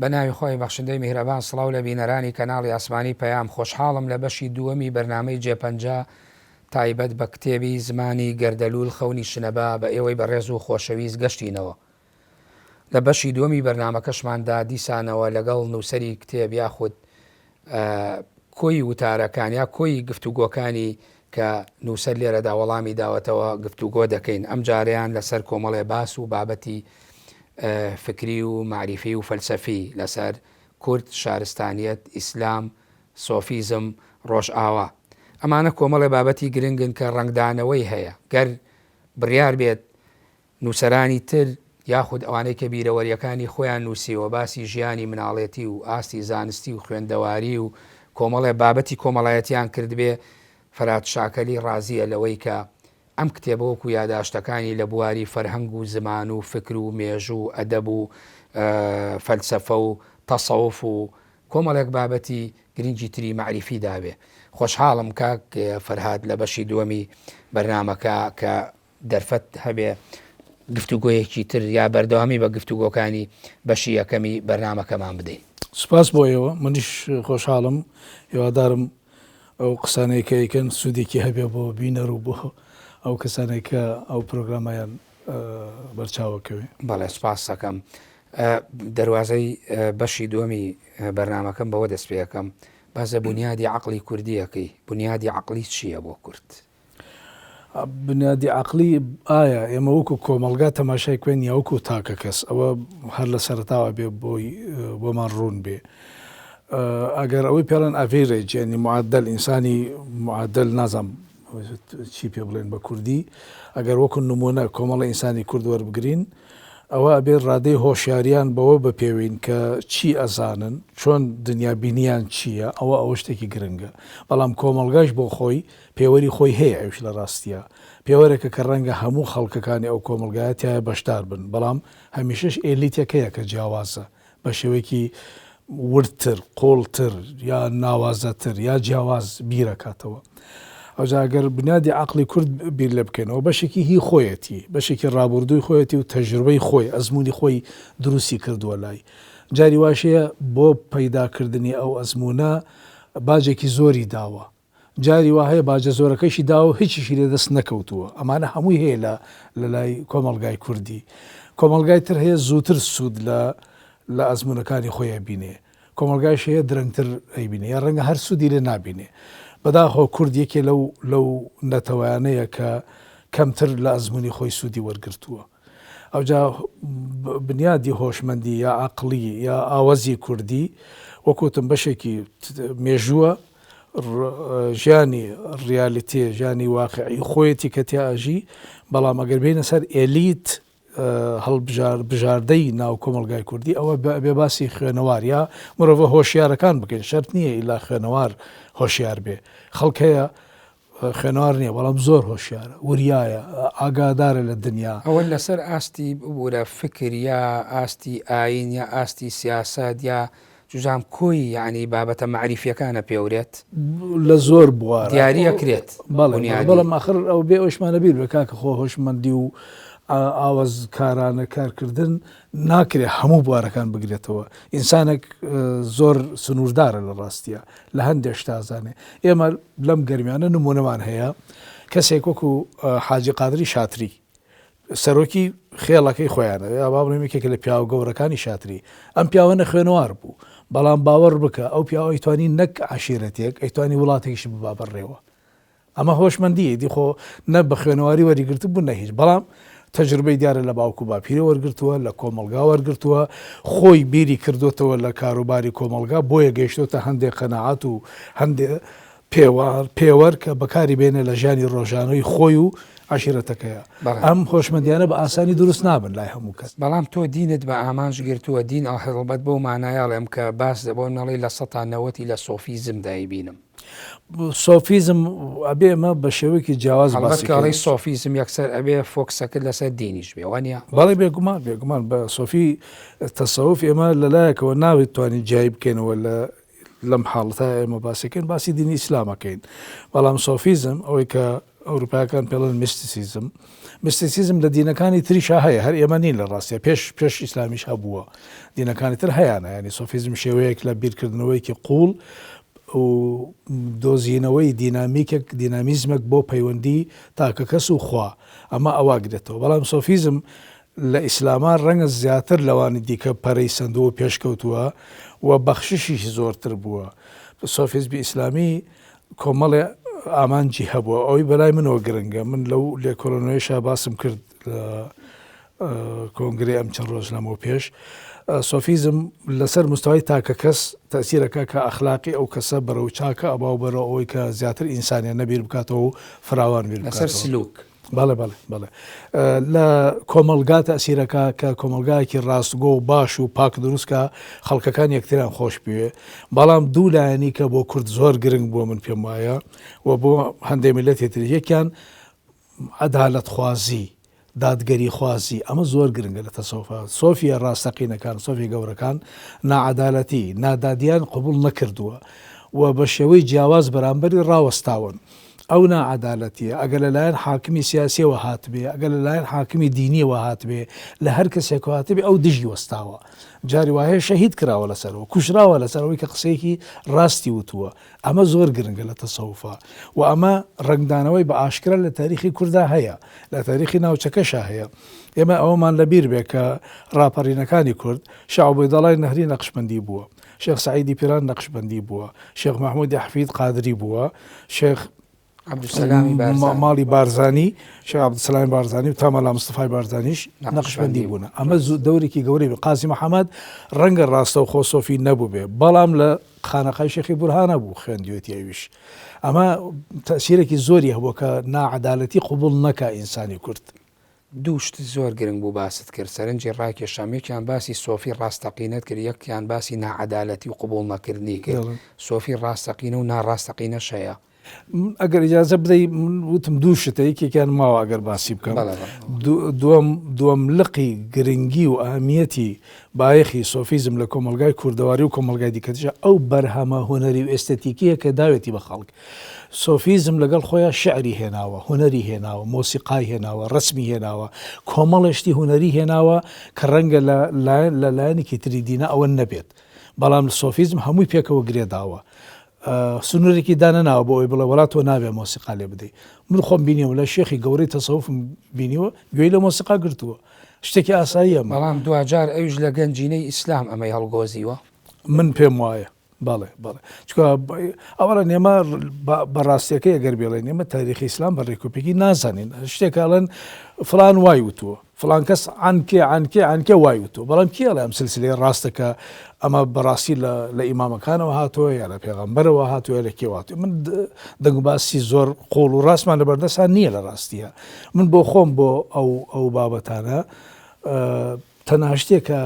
بە ناوی خوای بەخشندەی میهرەبان سڵاو لە بینەرانی کەناڵی ئاسمانی پەیام خۆشحاڵم لە بەشی دووەمی بەرنامەی جێپەنجە تایبەت بە کتێبی زمانی گەردەلوول خەونی شنەبا بە ئێوەی بەڕێز و خۆشەویست گەشتینەوە لە بەشی دووەمی بەرنامەکەشماندا دیسانەوە لەگەڵ نووسەری کتێب یاخود کۆی وتارەکان یا کۆی گفتوگۆکانی کە نووسەر لێرەدا وەڵامی داوەتەوە گفتوگۆ دەکەین ئەم جارەیان لەسەر کۆمەڵێ باس و بابەتی فکری و مەعریفی و فەلسەفی لەسەر کورد، شارستانیەت، ئیسلام، سۆفیزم، ڕۆژئاوا. ئەمانە کۆمەڵێ بابەتی گرنگن کە ڕەنگدانەوەی هەیە گەر بڕیار بێت نووسەرانی تر یاخود ئەوانەی کە بیرەوەرییەکانی خۆیان نووسیوە باسی ژیانی مناڵێتی و ئاستی زانستی و خوێندەواری و کۆمەڵێ بابەتی کۆمەڵایەتیان کردبێ، فەرهاد شاکەلی ڕازییە لەوەی کە ئەم کتێبە وەکو یاداشتەکانی لە بواری فەرهەنگ و زمان و فکر و مێژوو و ئەدەب و فەلسەفە و تەسەوف و کۆمەڵێک بابەتی گرنگی تری مەعریفی دابێ. خۆشحاڵم کاک فەرهاد لە بەشی دووەمی بەرنامەکە کە دەرفەت هەبێ گفتوگۆیەکی تر یا بەردەوامی بە گفتوگۆکانی بەشی یەکەمی بەرنامەکەمان بدەین. سوپاس بۆ ئێوە، منیش خۆشحاڵم، هیوادارم ئەو قسانەی کە ئەیکەن سوودێکی هەبێ بۆ بینەر و بۆ ئەو کەسانەی کە ئەو پرۆگرامەیان بەرچاو ئەکەوێ. بەڵێ سوپاست ئەکەم. دەروازەی بەشی دووەمی بەرنامەکەم بەوە دەست پێ ئەکەم، باس لە بونیادی عەقڵی کوردی ئەکەی، بونیادی عەقڵی چییە بۆ کورد؟ بنیادی عەقڵی ئایا ئێمە وەکو کۆمەڵگا تەماشای بکەین یا وەکو تاکە کەس ئەوە هەر لە سەرەتاوە بێ بۆی بۆمان ڕوون بێ ئەگەر ئەوەی پێڵێن average یعنی معدل ئینسانی معدل نازانم چی پێ بڵێن بە کوردی ئەگەر وەکو نمونە کۆمەڵە ئینسانی کورد وەربگرین ئەوە ئەبێ ڕادەی هۆشیاریان بەوە بپێوین کە چی ئەزانن چۆن دنیابینیان چییە ئەوە ئەوە شتێکی گرنگە بەڵام کۆمەڵگاش بۆ خۆی پێوەری خۆی هەیە ئەویش لە ڕاستیا پێوەرێکە کە ڕەنگە هەموو خەڵکەکانی ئەو کۆمەڵگایە تیایا بەشدار بن بەڵام هەمیشەش ئێلیتێک هەیە کە جیاوازە بە شێوەیەکی وردتر، قووڵتر یا ناوازەتر یا جیاواز بیرەکاتەوە. ئەوجا گەر بنیادی عەقڵی کورد بیر لێ بکەینەوە بەشێکی هی خۆیەتی، بەشێکی ڕابوردووی خۆیەتی و تەجروبەی خۆی، ئەزموونی خۆی دروستی کردووە لای. جاری واش هەیە بۆ پەیداکردنی ئەو ئەزموونە باجێکی زۆری داوە. جاری وا هەیە باجە زۆرەکەیشی داوە و هیچیشی لێ دەست نەکەوتووە. ئەمانە هەمووی هەیە لە لە لای کۆمەڵگای کوردی. کۆمەڵگای تر هەیە زووتر سوود لە لە ئەزموونەکانی خۆی ئەبینێ. کۆمەڵگایش هەیە درەنگتر ئەیبینێ یا ڕەنگە هەر سوودی لێ نابینێ. بەداخەوە کورد یەکێ لەو لەو نەتەوەیانەیە کە کەمتر لە ئەزموونی خۆی سوودی وەرگرتووە. ئەوجا بنیادی هۆشمەندی یا عەقڵی یا ئاوەزی کوردی وەک وتم بەشێکی مێژووە ژیانی ڕیالیتێ ژیانی واقعی خۆیەتی کە تیا ئەژی بەڵام ئەگەر بێینە سەر ئێلیت هەڵبژار بژاردەی ناو کۆمەڵگای کوردی ئەوە بێ باسی خوێنەوار یا مرۆڤە هۆشیارەکان بکەین شەرت نییە ئیلا خوێنەوار هۆشیار بێ خەڵک هەیە خوێنەوار نییە بەڵام زۆر هۆشیارە، وریایە، ئاگادارە لە دنیا. ئەوە لەسەر ئاستی ببورە فکر یا ئاستی ئایین یا ئاستی سیاسەت یا چوزانم کۆی یەعنی بابەتە مەعریفیەکان ئەپێورێت؟ لە زۆر بوارە. دیاری ئەکرێت بەڵێ بونیادی. بەڵام ئاخر ئەوە بێ ئەوەشمان لەبیر بێ کاکە خۆ هۆشمەندی و ئاوەزکارانە کارکردن ناکرێ هەموو بوارەکان بگرێتەوە ئینسانێک زۆر سنووردارە لە ڕاستیە لە هەندێک شتا زانێ ئێمە لەم گەرمیانە نمونەمان هەیە کەسێک وەکو حاجی قادری شاتری سەرۆکی خێڵەکەی خۆیانە یا با بڵێم یەکێکە لە پیاوە گەورەکانی شاتری ئەم پیاوە نەخوێنەوار بوو بەڵام باوەڕ بکە ئەو پیاوە ئەیتوانی نەک عەشیرەتێک ئەیتوانی وڵاتێکیش ببا بەڕێوە ئەمە هۆشمەندییە، ئیدی خۆ نە بە خوێنەواری وەریگرتبوو نە هیچ، بەڵام تەجروبەی دیارە لە باوک و باپیرە وەرگرتووە، لە کۆمەڵگا وەرگرتووە، خۆی بیری کردۆتەوە لە کاروباری کۆمەڵگا، بۆیە گەیشتۆتە هەندێ قەناعەت و هەندێ پێوار، پێوەر کە بەکاری بێنێ لە ژیانی ڕۆژانەی خۆی و عەشیرەتەکەیا. ئەم هۆشمەندییانە بە ئاسانی دروست نابن لای هەموو کەس. بەڵام تۆ دینت بە ئامانج گرتووە، دین هەڵبەت بەو مانایە ئەڵێم کە باس بۆ نەڵێی 90% ی لە سۆفیزمدا ئەیبینم. سۆفیزم ئەبێ ئێمە بە شێوەیەکی جیاواز باسی هەڵبەت کە ئەڵێی سۆفیزم یەکسەر ئەبێ فۆکسەکەت لەسەر دینیش بێ وانیە؟ بەڵێ بێگومان بێگومان بە سۆفی تەسەوف ئێمە لەلایەکەوە ناوێت توانین جیای بکەینەوە لە لەم حاڵەتە ئێمە باسەکەین باسی دینی ئیسلامەکەین بەڵام سۆفیزم ئەوەی کە ئەوروپاکان پێڵن mysticism. mysticism لە دینەکانی تریشا هەیە، هەر ئێمە نین لە ڕاستیا، پێش پێش ئیسلامیش هەبووە، دینەکانی تر هەیانە، یانی سۆفیزم شێوەیەک لە بیرکردنەوەیەکی قووڵ و دۆزینەوەی دینامیکێک، دینامیزمێک بۆ پەیوەندی تاکەکەس و خوا، ئەمە ئەوە گرێتەوە. بەڵام سۆفیزم لە ئیسلاما ڕەنگە زیاتر لەوانی دیکە پەرەی سەندووە و پێشکەوتووە و بەخششیشی زۆرتر بووە. سۆفیزمی ئیسلامی کۆمەڵێ ئامانجی هەبووە، ئەوەی بەلای منەوە گرنگە، من لەو لێکۆڵێنەوەیشا باسم کرد لە کۆنگرەی ئەم چەند ڕۆژ لەمەو پێش، سۆفیزم لەسەر مستەوای تاکەکەس تەئسیرەکا کە ئەخلاقی ئەو کەسە بەرەو چاکە ئەبا و بەرەو ئەوەی کە زیاتر ئینسانیانە بیر بکاتەوە و فراوان بیر لەسەر بکاتەوە. سلوک. بەڵێ بەڵێ بەڵێ لە کۆمەڵگا تەئسیرەکا کە کۆمەڵگایەکی ڕاستگۆ و باش و پاک دروست کا خەڵکەکان یەکتریان خۆش بوێ بەڵام دوو لایەنی کە بۆ کورد زۆر گرنگ بووە من پێم وایە و بۆ هەندێ میللەتی تر یەکیان عەدالەتخوازی دادگەری خوازی ئەمە زۆر گرنگە لە تەسەوفا سۆفیە ڕاستەقینەکان سۆفی گەورەکان ناعەدالەتی نادادیان قبوڵ نەکردووە و بە شێوەی جیاواز بەرامبەری ڕاوەستاون ئەو ناعەدالەتیە ئەگەر لەلایەن حاکمی سیاسیەوە هاتبێ، ئەگەر لەلایەن حاکمی دینیەوە هاتبێ، لە هەر کەسێکەوە هاتبێ ئەو دژی وەستاوە. جاری وا هەیە شەهید کراوە لەسەرەوە، کوژراوە لەسەر ئەوەی کە قسەیەکی ڕاستی وتووە. ئەمە زۆر گرنگە لە تەسەوفا و ئەمە ڕەنگدانەوەی بە ئاشکرا لە تاریخی کوردا هەیە، لە تاریخی ناوچەکەشا هەیە. ئێمە ئەوەمان لەبیر بێ کە ڕاپەڕینەکانی کورد، شا عوبەیدەڵای نەهری نەقشبەندی بووە، شێخ سەعیدی پیران نەقشبەندی بووە، شێخ مەحموودی حەفید قادری بووە، شێخ عەبدولسەلامی بارزانی ماڵی بارزانی، شێخ عەبدولسەلامی بارزانی و تا مەلا مستەفای بارزانیش نەقشبەندی بوونە. ئەمە دەورێکی گەورەی بوو. قازی محەمەد ڕەنگە ڕاستەوخۆ سۆفی نەبووبێ، بەڵام لە خانەقای شێخی بورهانە بوو خوێندوێتی ئەویش. ئەمە تەئسیرێکی زۆری هەبووە کە ناعەدالەتی قبوڵ نەکا ئینسانی کورد. دوو شت زۆر گرنگ بوو باست کرد سەرنجی ڕاکێشام یەکیان باسی سۆفی ڕاستەقینەت کرد یەکیان باسی ناعەدالەتی و قبوڵ نەکردنی کرد سۆفی ڕاستەقینە و ناڕاستەقینەش هەیە. ئەگەر ئیجازە بدەی من وتم دوو شتە یەکێکیان ماوە ئەگەر باسی بکەم دووەم دووەم لقی گرنگی و ئەهمیەتی بایەخی سۆفیزم لە کۆمەڵگای کوردەواری و کۆمەڵگای دیکەتیشە ئەو بەرهەمە هونەری و ئێستێتیکییە کە داوێتی بە خەڵک. سۆفیزم لەگەڵ خۆیا شیعری هێناوە، هونەری هێناوە، مۆسیقای هێناوە، ڕەسمی هێناوە، کۆمەڵێ شتی هونەری هێناوە کە ڕەنگە لە لایەن لە لایەنێکی تری دینا ئەوە نەبێت. بەڵام سۆفیزم هەمووی پێکەوە گرێ داوە. سنوورێکی دانەناوە بۆ ئەوەی بڵێ وەڵا تۆ نابێ مۆسیقا لێ بدەی. من خۆم بینیوە لە شێخی گەورەی تەسەوفم بینیوە گوێی لە مۆسیقا گرتووە. شتێکی ئاساییە ئەمە. بەڵام دواجار ئەویش لە گەنجینەی ئیسلام ئەمەی هەڵگۆزیوە. من پێم وایە. بەڵێ بەڵێ چونکە ئەوەڵەن ئێمە بە ڕاستیەکەی ئەگەر بێڵێن ئێمە تاریخی ئیسلام بە ڕێکوپێکی نازانین شتێک ئەڵێن فلان وای وتووە فلان کەس عەنکێ عەنکێ عەنکێ وای وتووە بەڵام کێ ئەڵێ ئەم سلسلەی ڕاستە کە ئەمە بەڕاستی لە لە ئیمامەکانەوە هاتووە یا لە پێغەمبەرەوە هاتووە یا لە کێوە هاتووە من دەنگ و باسی زۆر قوڵ و ڕاستمان لە بەردەسان نییە لە ڕاستیە من بۆ خۆم بۆ ئەو ئەو بابەتانە تەنها شتێک کە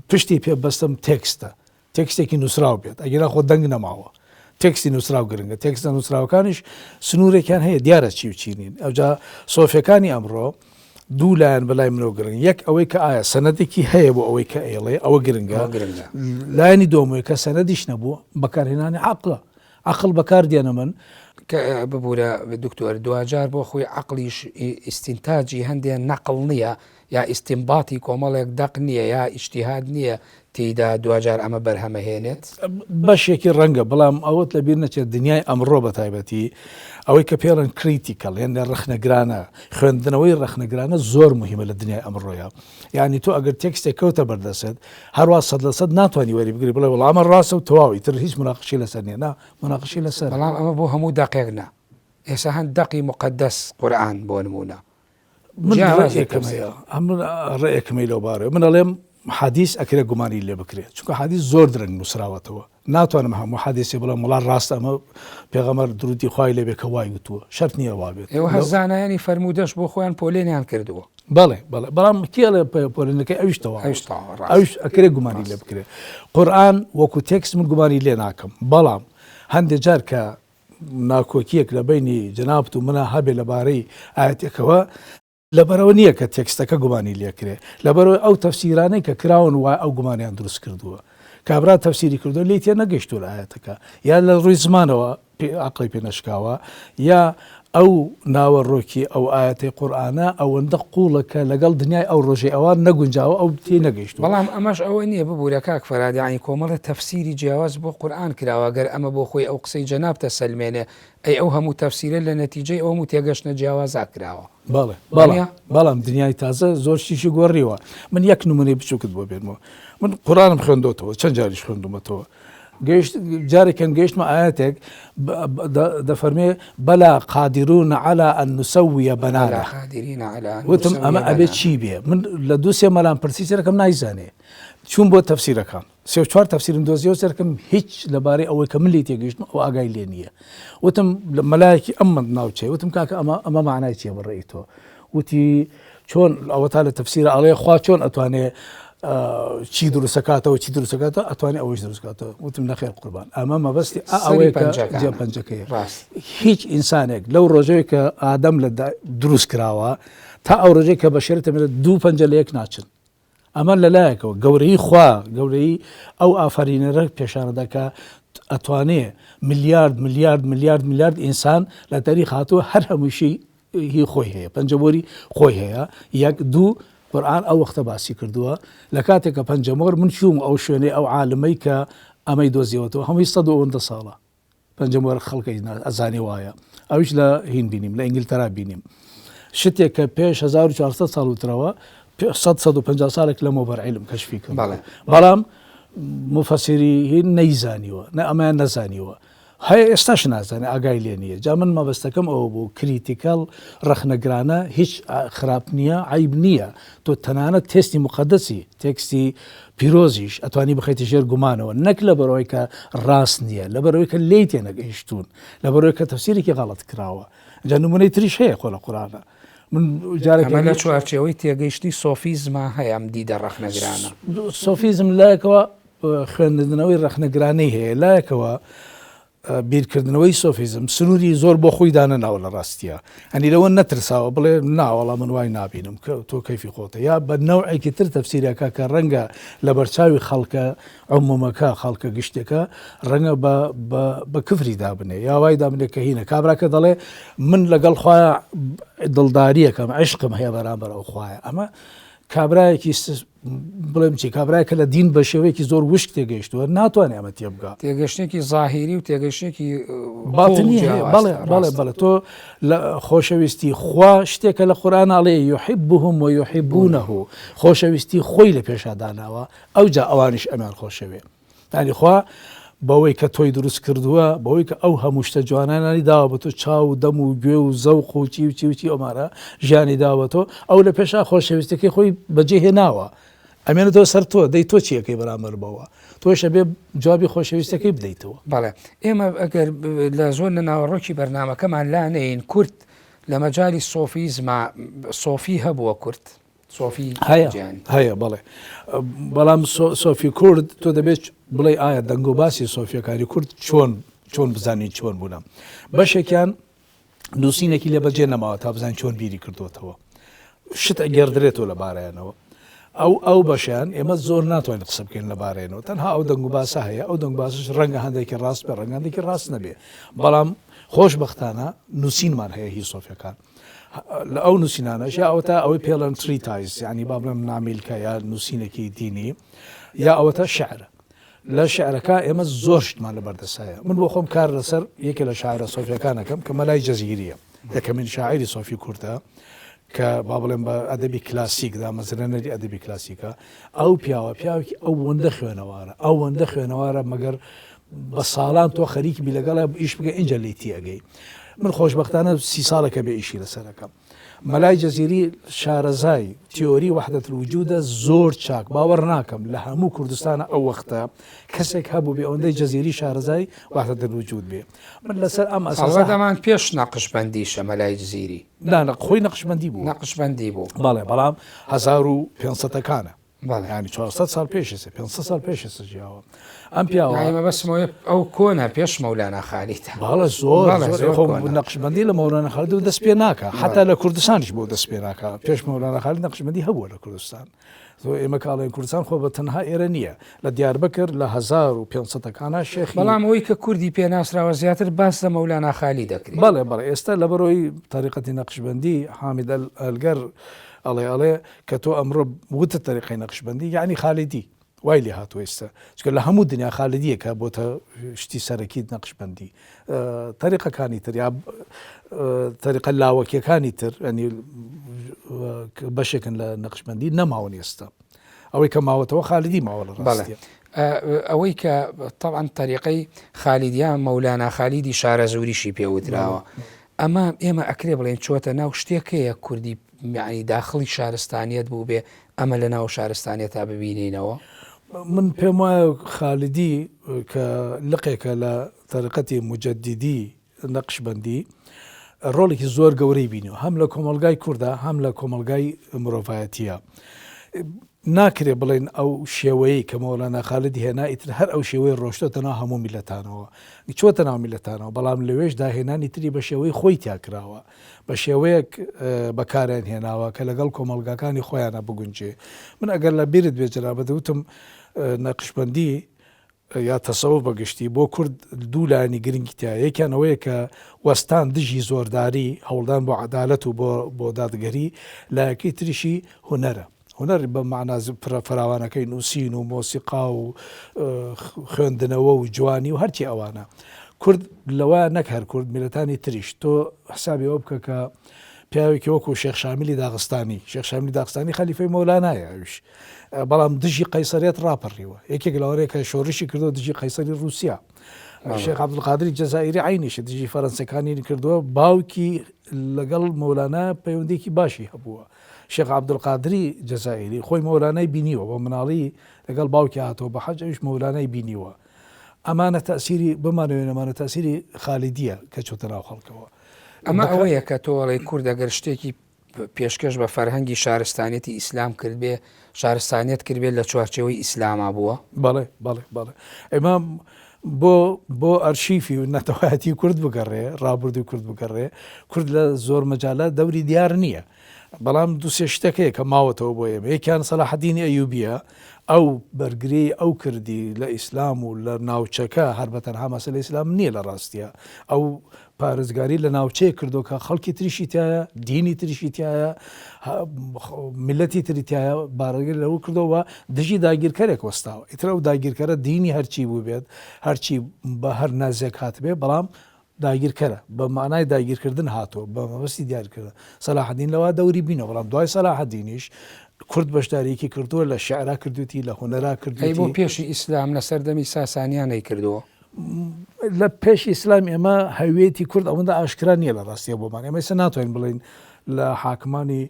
پشتی پێ بەستم تێکستە تێکستێکی نووسراو بێت ئەگینا خۆ دەنگ نەماوە تێکستی نووسراو گرنگە تێکستە نووسراوەکانیش سنوورێکیان هەیە دیارە چی و چی نین ئەوجا سۆفیەکانی ئەمڕۆ دوو لایەن بەلای منەوە گرنگ یەک ئەوەی کە ئایا سەنەدێکی هەیە بۆ ئەوەی کە ئەیڵێ ئەوە گرنگە گرنگە لایەنی دووەمەوەی کە سەنەدیش نەبوو بەکارهێنانی عەقڵە عەقڵ بەکار دێنە من. کە ببورە دکتۆر دواجار بۆ خۆی عەقڵیش ئیستینتاجی هەندێ نەقڵ نییە یا ئیستینباتی کۆمەڵێک دەق نییە یا ئیجتیهاد نییە تێیدا دواجار ئەمە بەرهەمەهێنێت؟ بەشێکی ڕەنگە، بەڵام ئەوەت لەبیر نەچێت دنیای ئەمڕۆ بە تایبەتی ئەوەی کە پێڵێن critical یان ڕەخنەگرانە، خوێندنەوەی ڕەخنەگرانە زۆر موهیمە لە دنیای ئەمڕۆیا. یانی تۆ ئەگەر تێکستێک کەوتە بەردەستت هەروا 100% ناتوانانی وەری بگری بڵێ وەڵا ئەمە ڕاستە و تەواو ئیتر هیچ مناقشەی لەسەر نییە نا مناقشەی لەسەر. بەڵام ئەمە بۆ هەموو دەقێک نا ئێستا هەن دەقی موقەدەس قورئان بۆ نموونە من ڕەئێکم هەیە ئەمن ڕەئێکم هەیە لەو بارەیەوە من ئەڵێم حەدیس ئەکرێ گومانی لێ بکرێ چونکە حەدیس زۆر درەنگ نووسراوەتەوە ناتوانم هەموو حەدیسێ بڵێم وڵا ڕاستە ئەمە پێغەمبەر درودی خوای لێ بێ کە وای وتووە شەرت نییە وا بێت. ئێوە هەر زانایانی فەرموودەش بۆ خۆیان پۆلێنیان کردووە. بەڵێ بەڵێ بەڵام کێ ئەڵێ پۆلێنەکەی ئەویش تەواوە ئەویش تەواوە ڕاستە. ئەویش ئەکرێ گومانی لێ بکرێ قورئان وەکو تێکست من گومانی لێ ناکەم بەڵام هەندێ جار کە ناکۆکییەک لە بەینی جەنابت و منا هەبێ لەبارەی ئایەتێکەوە لەبەرئەوە نییە کە تێکستەکە گومانی لێکرێ، لەبەرئەوەی ئەو تەفسیرانەی کە کراون وا ئەو گومانەیان دروست کردووە. کابرا تەفسیری کردووە لێی تێنەگەیشتووە لە ئایەتەکە، یا لە ڕووی زمانەوە پێ عەقڵی پێ نەشکاوە، یا ئەو ناوەڕۆکی ئەو ئایەتەی قورئانە ئەوەندە قووڵە کە لەگەڵ دنیای ئەو ڕۆژەی ئەوان نەگونجاوە ئەو تێی نەگەیشتووە. بەڵام ئەمەش ئەوە نییە ببورە کاک فەرهاد یەعنی کۆمەڵێ تەفسیری جیاواز بۆ قورئان کراوە گەر ئەمە بۆ خۆی ئەو قسەی جەنابتە سەلمێنێ ئەی ئەو هەموو تەفسیرە لە نەتیجەی ئەو هەموو تێگەشتنە جیاوازا کراوە بەڵێ بەڵام بەڵام دنیای تازە زۆر شتیشی گۆڕیوە من یەک نمونەی بچووکت بۆ بێنمەوە من قورئانم خوێندۆتەوە چەند جاریش خوێندومەتەوە گەیشت جارێکیان گەیشتمە ئایەتێک دەفەرمێ بەلا قادرون علی ان نسوی بنانە وتم ئەمە ئەبێ چی بێ من لە دوو سێ مەلام پرسی سەرەکەم نایزانێ چوون بۆ تەفسیرەکان سێ و چوار تەفسیرم دۆزیەوە سەرکەم هیچ لەبارەی ئەوەی کە من لێی تێگەیشتم ئەو ئاگای لێ نییە وتم مەلایەکی ئەم ناوچەیە وتم کاکە ئەمە ئەمە معنای چییە بەڕێی تۆ وتی چۆن ئەوەتا لە تەفسیرە ئەڵێ خوا چۆن ئەتوانێ چی دروستەکاتەوە چی دروستەکاتەوە ئەتوانێ ئەوەش دروستکاتەوە وتم نەخێر قوربان ئەمە مەبەستی ئەوەیە کە پەنجەکەی ڕاست هیچ ئینسانێک لەو ڕۆژەیە کە ئادەم لە دروست کراوە تا ئەو ڕۆژەی کە بەشەرتە دوو پەنجە لە یەک ناچن ئەمە لەلایەکەوە گەورەیی خوا، گەورەیی ئەو ئافەرینەرە پێشانەدا کە ئەتوانێ ملیارد ملیارد ملیارد ملیارد ئینسان لە تەریق هاتووە هەر هەمووشی هی خۆی هەیە پەنجەمۆری خۆی هەیە یەک دوو قورئان ئەو وەختە باسی کردووە لە کاتێک کە پەنجەمۆر من چووم ئەو شوێنەی ئەو عالمەی کە ئەمەی دۆزیەوەتەوە هەمووی سەد و ئەوەندە ساڵە پەنجەمۆر خەڵکەی ئەزانێ وایە ئەویش لە هین بینیم لە ئینگلتەرا بینیم شتێک کە پێش 1400 ساڵ وترەوە 150 ساڵێک لەمەوبەر عیلم کەشفی کرد بەڵام مفەسیری هین نەیزانیوە نە ئەمەیان نەزانیوە هەیە ئێستاش نازانێ ئاگای لێ نییە جا من مەبەستەکەم ئەوە بوو critical ڕەخنەگرانە هیچ خراپ نییە عیب نییە تۆ تەنانەت تێستی مقدسی تێکستی پیرۆزیش ئەتوانی بخەیتە ژێر گومانەوە نەک لەبەرئەوەی کە ڕاست نییە لەبەرئەوەی کە لێی تێنەگەیشتوون لەبەرئەوەی کە تەفسیرێکی غەڵەت کراوە جا نمونەی تریش هەیە خۆ لە قورئانە من جارێک ئەمە لە چوارچێوەی تێگەیشتنی سۆفیزما هەیە ئەم دیدە ڕەخنەگرانە. سۆفیزم لایەکەوە خوێندنەوەی ڕەخنەگرانەی هەیە لایەکەوە بیرکردنەوەی سۆفیزم سنووری زۆر بۆ خۆی دانەناوە لە ڕاستیە ئەنی لەوە نەترساوە بڵێ ناوەڵا من وای نابینم کە تۆ کەیفی خۆتە یا بە نەوعێکی تر تەفسیرەکە کە ڕەنگە لە بەرچاوی خەڵکە عمومەکە خەڵکە گشتەکە ڕەنگە بە کفری دابنێ یا وای دابنێ کە هینە کابراکە دەڵێ من لەگەڵ خوایە دڵداریەکەم عشقم هەیە بەرامبەر ئەو خوایە ئەمە کابرایەکی بڵێم چی کابرای کە لە دین بە شێوەیەکی زۆر وشک تێگەیشتووە ناتوانێت ئەمە تێبگا. تێگەشتێکی زاهیری و تێگەشتێکی باتنی هەیە بەڵێ بەڵێ بەڵێ تۆ لە خۆشەویستی خوا شتێکە لە قورئان ئەڵێ یحبهم و یحبونه خۆشەویستی خۆی لە پێشا داناوە ئەوجا ئەوانیش ئەمیان خۆشەوێ. یانی خوا بەوەی کە تۆی دروست کردووە بەوەی کە ئەو هەموو شتە جوانانانی داوە بە تۆ چاو و دەم و گوێ و زەوق و چی و چی و چی ئەمانە ژیانی داوە بە تۆ ئەو لە پێشا خۆشەویستەکەی خۆی بەجێ هێناوە ئەمێنێتەوە سەر تۆ دەی تۆ چیەکەی بەرامبەر بەوە تۆش ئەبێ جوابی خۆشەویستەکەی بدەیتەوە. بەڵێ ئێمە ئەگەر لە زۆر لە ناوەڕۆکی بەرنامەکەمان لانەین کورد لە مەجالی سۆفیزما سۆفی هەبووە کورد سۆفی هەیە هەیە بەڵێ بەڵام سۆفی کورد تۆ دەبێت بڵێ ئایا دەنگ و باسی سۆفیەکانی کورد چۆن چۆن بزانین چۆن بوونە بەشێکیان نووسینێکی لێ بەجێ نەماوە تا بزانین چۆن بیری کردوێتەوە شت ئەگەردرێتەوە لە بارایانەوە ئەو ئەو بەشیان ئێمە زۆر ناتوانین قسە بکەین لە بارێنەوە تەنها ئەو دەنگ و باسە هەیە ئەو دەنگ باسش ڕەنگە هەندێکی ڕاست بێ ڕەنگاندێکی ڕاست نەبێ بەڵام خۆشببختانە نووسینمان هەیە هی سۆفیەکان لە ئەو نووسینانەش یا ئەوەتا ئەوەی پێڵێن treatise یانی با بڵێم نامیلکە یا نووسینێکی دینی یا ئەوەتا شعرە لە شعرەکە ئێمە زۆر شتمان لە بەردەسایە من بۆ خۆم کار لەسەر یەکێ لە شاعرە سۆفیەکانەکەم کە مەلای جەزیریە یەکەمین شاعری سۆفی کوردە کە با بڵێم بە ئەدەبی کلاسیک دامەزرێنەری ئەدەبی کلاسیکە ئەو پیاوە پیاوێکی ئەوەندە خوێنەوارە ئەوەندە خوێنەوارە مەگەر بە ساڵان تۆ خەریک بی لەگەڵیا ئیش بکەی ئینجا لێی تێئەگەی من خۆشبەختانە سی ساڵێکە بێ ئیشی لەسەر ئەکەم مەلای جەزیری شارەزای تیۆری وحدة الوجودە زۆر چاک باوەڕ ناکەم لە هەموو کوردستانە ئەو وەختە کەسێک هەبوو بێ ئەوەندەی جەزیری شارەزای وحدة الوجود بێ من لەسەر ئەم ئەساسە ئەمان پێش نەقشبەندیشە مەلای جزیری نا خۆی نەقشبەندی بوو نەقشبەندی بوو بەڵێ بەڵام 1500 ەکانە. بەڵێ. یانی 400 ساڵ پێش ئێستا 500 ساڵ پێش ئێستا ژیاوە ئەم پیاوە یانی مەبەستم ئەوەیە ئەو کۆنە پێش مەولانا خالیدە. بەڵێ زۆر بەڵێ زۆر زۆر خۆ کۆنە. نەقشبەندی لە مەولانا خالیدەوە دەست پێ ناکا حەتا لە کوردستانیش بۆ دەست پێ ناکا پێش مەولانا خالید نەقشبەندی هەبووە لە کوردستان زۆ ئێمە کە ئەڵێن کوردستان خۆ بە تەنها ئێرە نییە لە دیاربەکر لە 1500 ەکانا شێخی بەڵام ئەوەی کە کوردی پێ ناسراوە زیاتر باس لە مەولانا خالی دەکرێ. بەڵێ بەڵێ ئێستا لەبەرئەوەی تەریقەتی نەقشبەندی حامید ئەلگەر ئەڵێ ئەڵێ کە تۆ ئەمڕۆ وتت تەریقەی نەقشبەندی یەعنی خالیدی وای لێ هاتووە ئێستا چونکە لە هەموو دنیا خالیدیە کە بۆتە شتی سەرەکی نەقشبەندی تەریقەکانی تر یا تەریقە لاوەکیەکانی تر ینی بەشێکن لە نەقشبەندی نەماون ئێستا ئەوەی کە ماوەتەوە خالیدی ماوە لە ڕاستیە. ئەوەی کە تەبعەن تەریقەی خالیدیا مەولانا خالیدی شارەزووریشی پێ وتراوە ئەمە ئێمە ئەکرێ بڵێن چۆتە ناو شتێکەیە کوردی یعنی داخڵی شارستانیەت بوو بێ ئەمە لە ناو شارستانیەتا ببینینەوە؟ من پێم وایە خالیدی کە لقێکە لە تەریقەتی موجەدیدی نەقشبەندی ڕۆڵێکی زۆر گەورەی بینیوە هەم لە کۆمەڵگای کووردا هەم لە کۆمەڵگای مرۆڤایەتیە. ناکرێ بڵێن ئەو شێوەیەی کە مەولانا خالد هێنا ئیتر هەر ئەو شێوەی ڕۆشتۆتە ناو هەموو میللەتانەوە چۆتە ناو میللەتانەوە بەڵام لەوێش داهێنانی تری بە شێوەی خۆی تیا کراوە بە شێوەیەک بەکاریان هێناوە کە لەگەڵ کۆمەڵگاکانی خۆیانە بگونجێ من ئەگەر لە بیرت بێ جەنابت وتم نەقشبەندی یا تەسەوف بە گشتی بۆ کورد دوو لایەنی گرنگی تیایە، یەکیان ئەوەیە کە وەستان دژی زۆرداری، هەوڵدان بۆ عەدالەت و بۆ بۆ دادگەری، لایەکەی تریشی هونەرە. هونەر بە مەعنا فراوانەکەی نووسین و مۆسیقا و خوێندنەوە و جوانی و هەرچی ئەوانە. کورد لەوە نەک هەر کورد، میللەتانی تریش. تۆ حسابی ئەوە بکە کە پیاوێکی وەکوو شێخ شامیلی داغستانی، شێخ شامیلی داغستانی خەلیفەی مەولانایە ئەویش. بەڵام دژی قەیسەریەت ڕاپەڕیوە یەکێک لەوانەیە کە شۆڕشی کردووە دژی قەیسەری ڕووسیا شێخ عەبدولقادری جەزائیری عینیشی دژی فەرەنسەکانی کردووە باوکی لەگەڵ مەولانا پەیوەندێکی باشی هەبووە شێخ عەبدولقادری جەزائیری خۆی مەولانای بینیوە بە مناڵی لەگەڵ باوکی هاتەوە بە حەج ئەویش مەولانای بینیوە ئەمانە تەسیری بمانەوێ نەمانە تەسیری خالیدیە کە چۆتە ناو خەڵکەوە ئەمە ئەوەیە کە تۆ ئەڵێی کورد ئەگەر شتێکی پێشکەش بە فەرهەنگی شارستانیەتی ئیسلام کردبێ، شارستانیەت کردبێ لە چوارچێوەی ئیسلاما بووە؟ بەڵێ، بەڵێ، بەڵێ. ئێمە بۆ بۆ ئەرشیفی و نەتەوایەتی کورد بگەڕێ، ڕابردووی کورد بگەڕێ، کورد لە زۆر مەجالە دەوری دیار نییە. بەڵام دوو سێ شتێک هەیە کە ماوەتەوە بۆ ئێمە. یەکیان سەلاحەدینی ئەیوبییە، ئەو بەرگریی ئەو کردی لە ئیسلام و لە ناوچەکە، هەر بە تەنها مەسەلەی ئیسلام نییە لە ڕاستییا. ئەو پارێزگاری لە ناوچەیەک کردووە کە خەڵکی تریشی تایە، دینی تریشی تایە، میللەتی تری تایە، بارگری لەوە کردووە و دژی داگیرکەرێک وەستاوە. ئیتر ئەو داگیرکەرە دینی هەرچی بووبێت، هەرچی بە هەر نازێک هاتبێ، بەڵام داگیرکەرە، بە مانای داگیرکردن هاتووە، بە مەبەستی دیارکردن. سەلاحەدین لەوە دەوری بینەوە، بەڵام دوای سەلاحەدینیش کورد بەشدارییەکی کردووە، لە شیعرا کردوویەتی، لە هونەرا ئەی بۆ کردوویەتی. پێشی ئیسلام لە سەردەمی ساسانیان نەیکردووە؟ لە پێش ئیسلام ئێمە هەویەتی کورد ئەوەندە ئاشکرا نییە لە ڕاستیە بۆمان ئێمە ئێستا ناتوانین بڵێین لە حاکمانی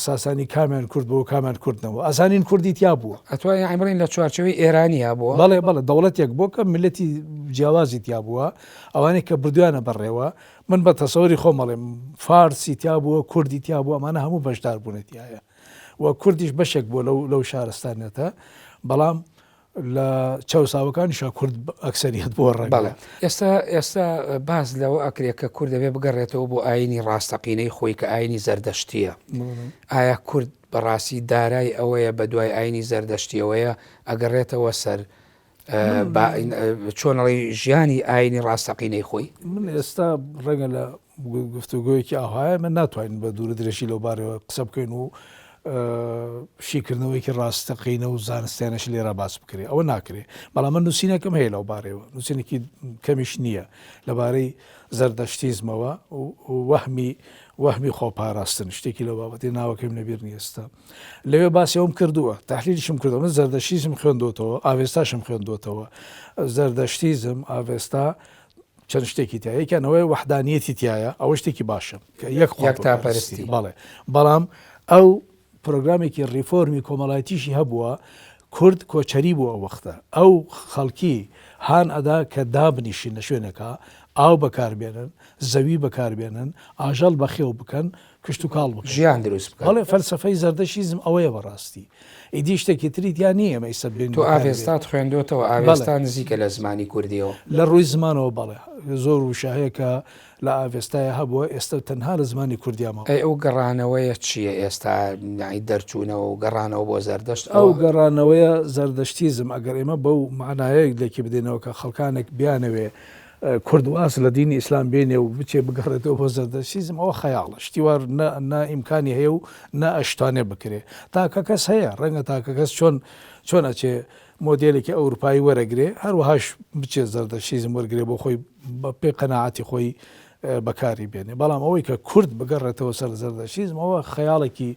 ساسانی کامیان کورد بوو کامیان کورد نەبوو ئەزانین کوردی تیا بووە ئەتوانین یانی بڵێین لە چوارچێوەی ئێرانیا بووە؟ بەڵێ بەڵێ دەوڵەتێک بووە کە میللەتی جیاوازی تیا بووە ئەوانەی کە بردویانە بەڕێوە من بە تەسەوری خۆم ئەڵێم فارسی تیا بووە کوردی تیا بووە ئەمانە هەموو بەشدار بوونە تیایە و کوردیش بەشێک بووە لەو لەو شارستانیەتە بەڵام لە چەوساوەکانیشا کورد ئەکسەریەت بووە ڕەنگە. بەڵێ ئێستا ئێستا باس لەوە ئەکرێ کە کورد دەبێ بگەڕێتەوە بۆ ئایینی ڕاستەقینەی خۆی کە ئایینی زەردەشتییە. ئایا کورد بەڕاستی دارای ئەوەیە بە دوای ئایینی زەردەشتییەوەیە ئەگەڕێتەوە سەر چۆن ئەڵێی ژیانی ئایینی ڕاستەقینەی خۆی؟ من ئێستا ڕەنگە لە گفتوگۆیەکی ئاوهایە ئێمە ناتوانین بە دوور و درێژی لەو بارەوە قسە بکەین و شیکردنەوەیەکی ڕاستەقینە و زانستیانەش لێرە باس بکرێ ئەوە ناکرێ بەڵام من نووسینەکەم هەیە لەو بارەیەوە نووسینێکی کەمیش نییە لەبارەی زەردەشتیزمەوە وەهمی وەهمی خۆپاراستن شتێکی لەو بابەتی ناوەکەیم لەبیر نییە ئێستا لەوێ باسی ئەوم کردووە تحلیلیشم کردووە من زەردەشتیزم خوێندوتەوە ئاڤێستاشم خوێندوتەوە زەردەشتیزم ئاڤێستا چەند شتێکی تیایە یەکیان ئەوەیە وەحدانیەتی تیایە ئەوە شتێکی باشە کە یەک خوا یەکتاپەرستی. بەڵێ بەڵام ئەو پرۆگرامێکی ڕیفۆرمی کۆمەڵایەتیشی هەبووە کورد کۆچەری بوو ئەو وەختە ئەو خەڵکی هان ئەدا کە دابنیشن لە شوێنێکا ئاو بەکار بێنن، زەوی بەکار بێنن، ئاژەڵ بەخێو بکەن، کشتوکاڵ بکەن. ژیان دروست بکەن. بەڵێ فەلسەفەی زەردەشیزم ئەوەیە بەڕاستی. ئیدی شتێکی تری تیا نییە ئێمە ئیستا بێین تۆ بەکاری بێنین. ئاڤێستات خوێندۆتەوە، بەڵێ. ئاڤێستا نزیکە لە زمانی کوردییەوە؟ لە ڕووی زمانەوە بەڵێ. زۆر وشە هەیە کە لە ئاڤێستایا هەبووە ئێستا تەنها لە زمانی کوردیا ماوە. ئەی ئەو گەڕانەوەیە چییە ئێستا یانی دەرچوونەوە و گەڕانەوە بۆ زەردەشت ئەو ئەوە؟ گەڕانەوەیە زەردەشتیزم ئەگەر ئێمە بەو مەعنایە لێکی بدەینەوە کە خەڵکانێک بیانەوێ کورد واز لە دینی ئیسلام بێنێ و بچێ بگەڕێتەوە بۆ زەردەشتیزم ئەوە خەیاڵە شتی وا نە نە ئیمکانی هەیە و نە ئەشتوانێ بکرێ تاکەکەس هەیە ڕەنگە تاکەکەس چۆن چۆن ئەچێ مۆدێلێکی ئەوروپایی وەرەگرێ هەروەهاش بچێ زەردەشتیزم وەرگرێ بۆ خۆی بە پێی قەناعەتی خۆی بەکاری بێنێ بەڵام ئەوەی کە کورد بگەڕێتەوە سەر زەردەشتیزم ئەوە خەیاڵێکی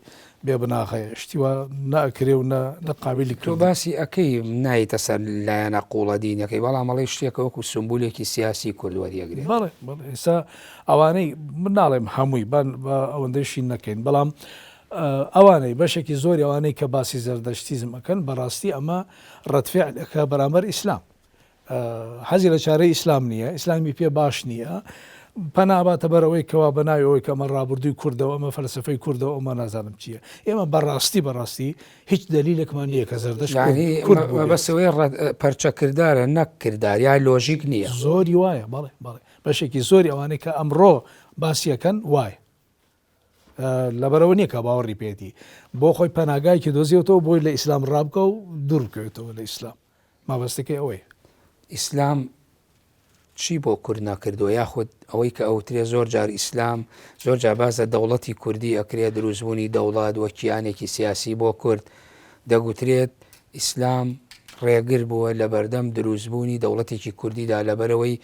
بێ بناغەیە شتی وا نە ئەکرێ و نە نە قابیلی تۆ کردنە. باسی ئەکەی نایتە سەر لایەنە قووڵە دینیەکەی بەڵام ئەڵێی شتێکە وەکو سومبولێکی سیاسی کورد وەریەگرێت. بەڵێ بەڵێ ئێستا ئەوانەی من ناڵێم هەمووی با با ئەوەندەشی نەکەین بەڵام ئەوانەی بەشێکی زۆری ئەوانەی کە باسی زەردەشتیزم ئەکەن بەڕاستی ئەمە ڕەدفعلێکە بەرامبەر ئیسلام حەزی لە چارەی ئیسلام نییە، ئیسلامی پێ باش نییە، پەنا ئەباتە بەر ئەوەی کەوا بە ناوی ئەوەی کە ئەمە ڕابردووی کوردە و ئەمە فەلسەفەی کوردە و ئەمە نازانم چییە. ئێمە بەڕاستی بەڕاستی هیچ دەلیلێکمان نییە کە زەردەشت کورد یانی کورد بووبێت. مەبەست ئەوەیە ڕەد پەرچەکردارە نەک کردار یا لۆژیک نییە. زۆری وایە بەڵێ بەڵێ بەشێکی زۆری ئەوانەی کە ئەمڕۆ باسی ئەکەن وایە. لەبەرئەوە نییە کە باوەڕی پێیەتی بۆ خۆی پەناگایەکی دۆزیەوەتەوە بۆی لە ئیسلام ڕابکا و دوور بکەوێتەوە لە ئیسلام مابەستەکەی ئەوەیە. ئیسلام چی بۆ کورد نەکردووە یاخود ئەوەی کە ئەوترێ زۆر جار ئیسلام زۆر جار باس لە دەوڵەتی کوردی ئەکرێ دروستبوونی دەوڵەت وە کیانێکی سیاسی بۆ کورد دەگوترێت ئیسلام ڕێگر بووە لەبەردەم دروستبوونی دەوڵەتێکی کوردیدا لەبەرئەوەی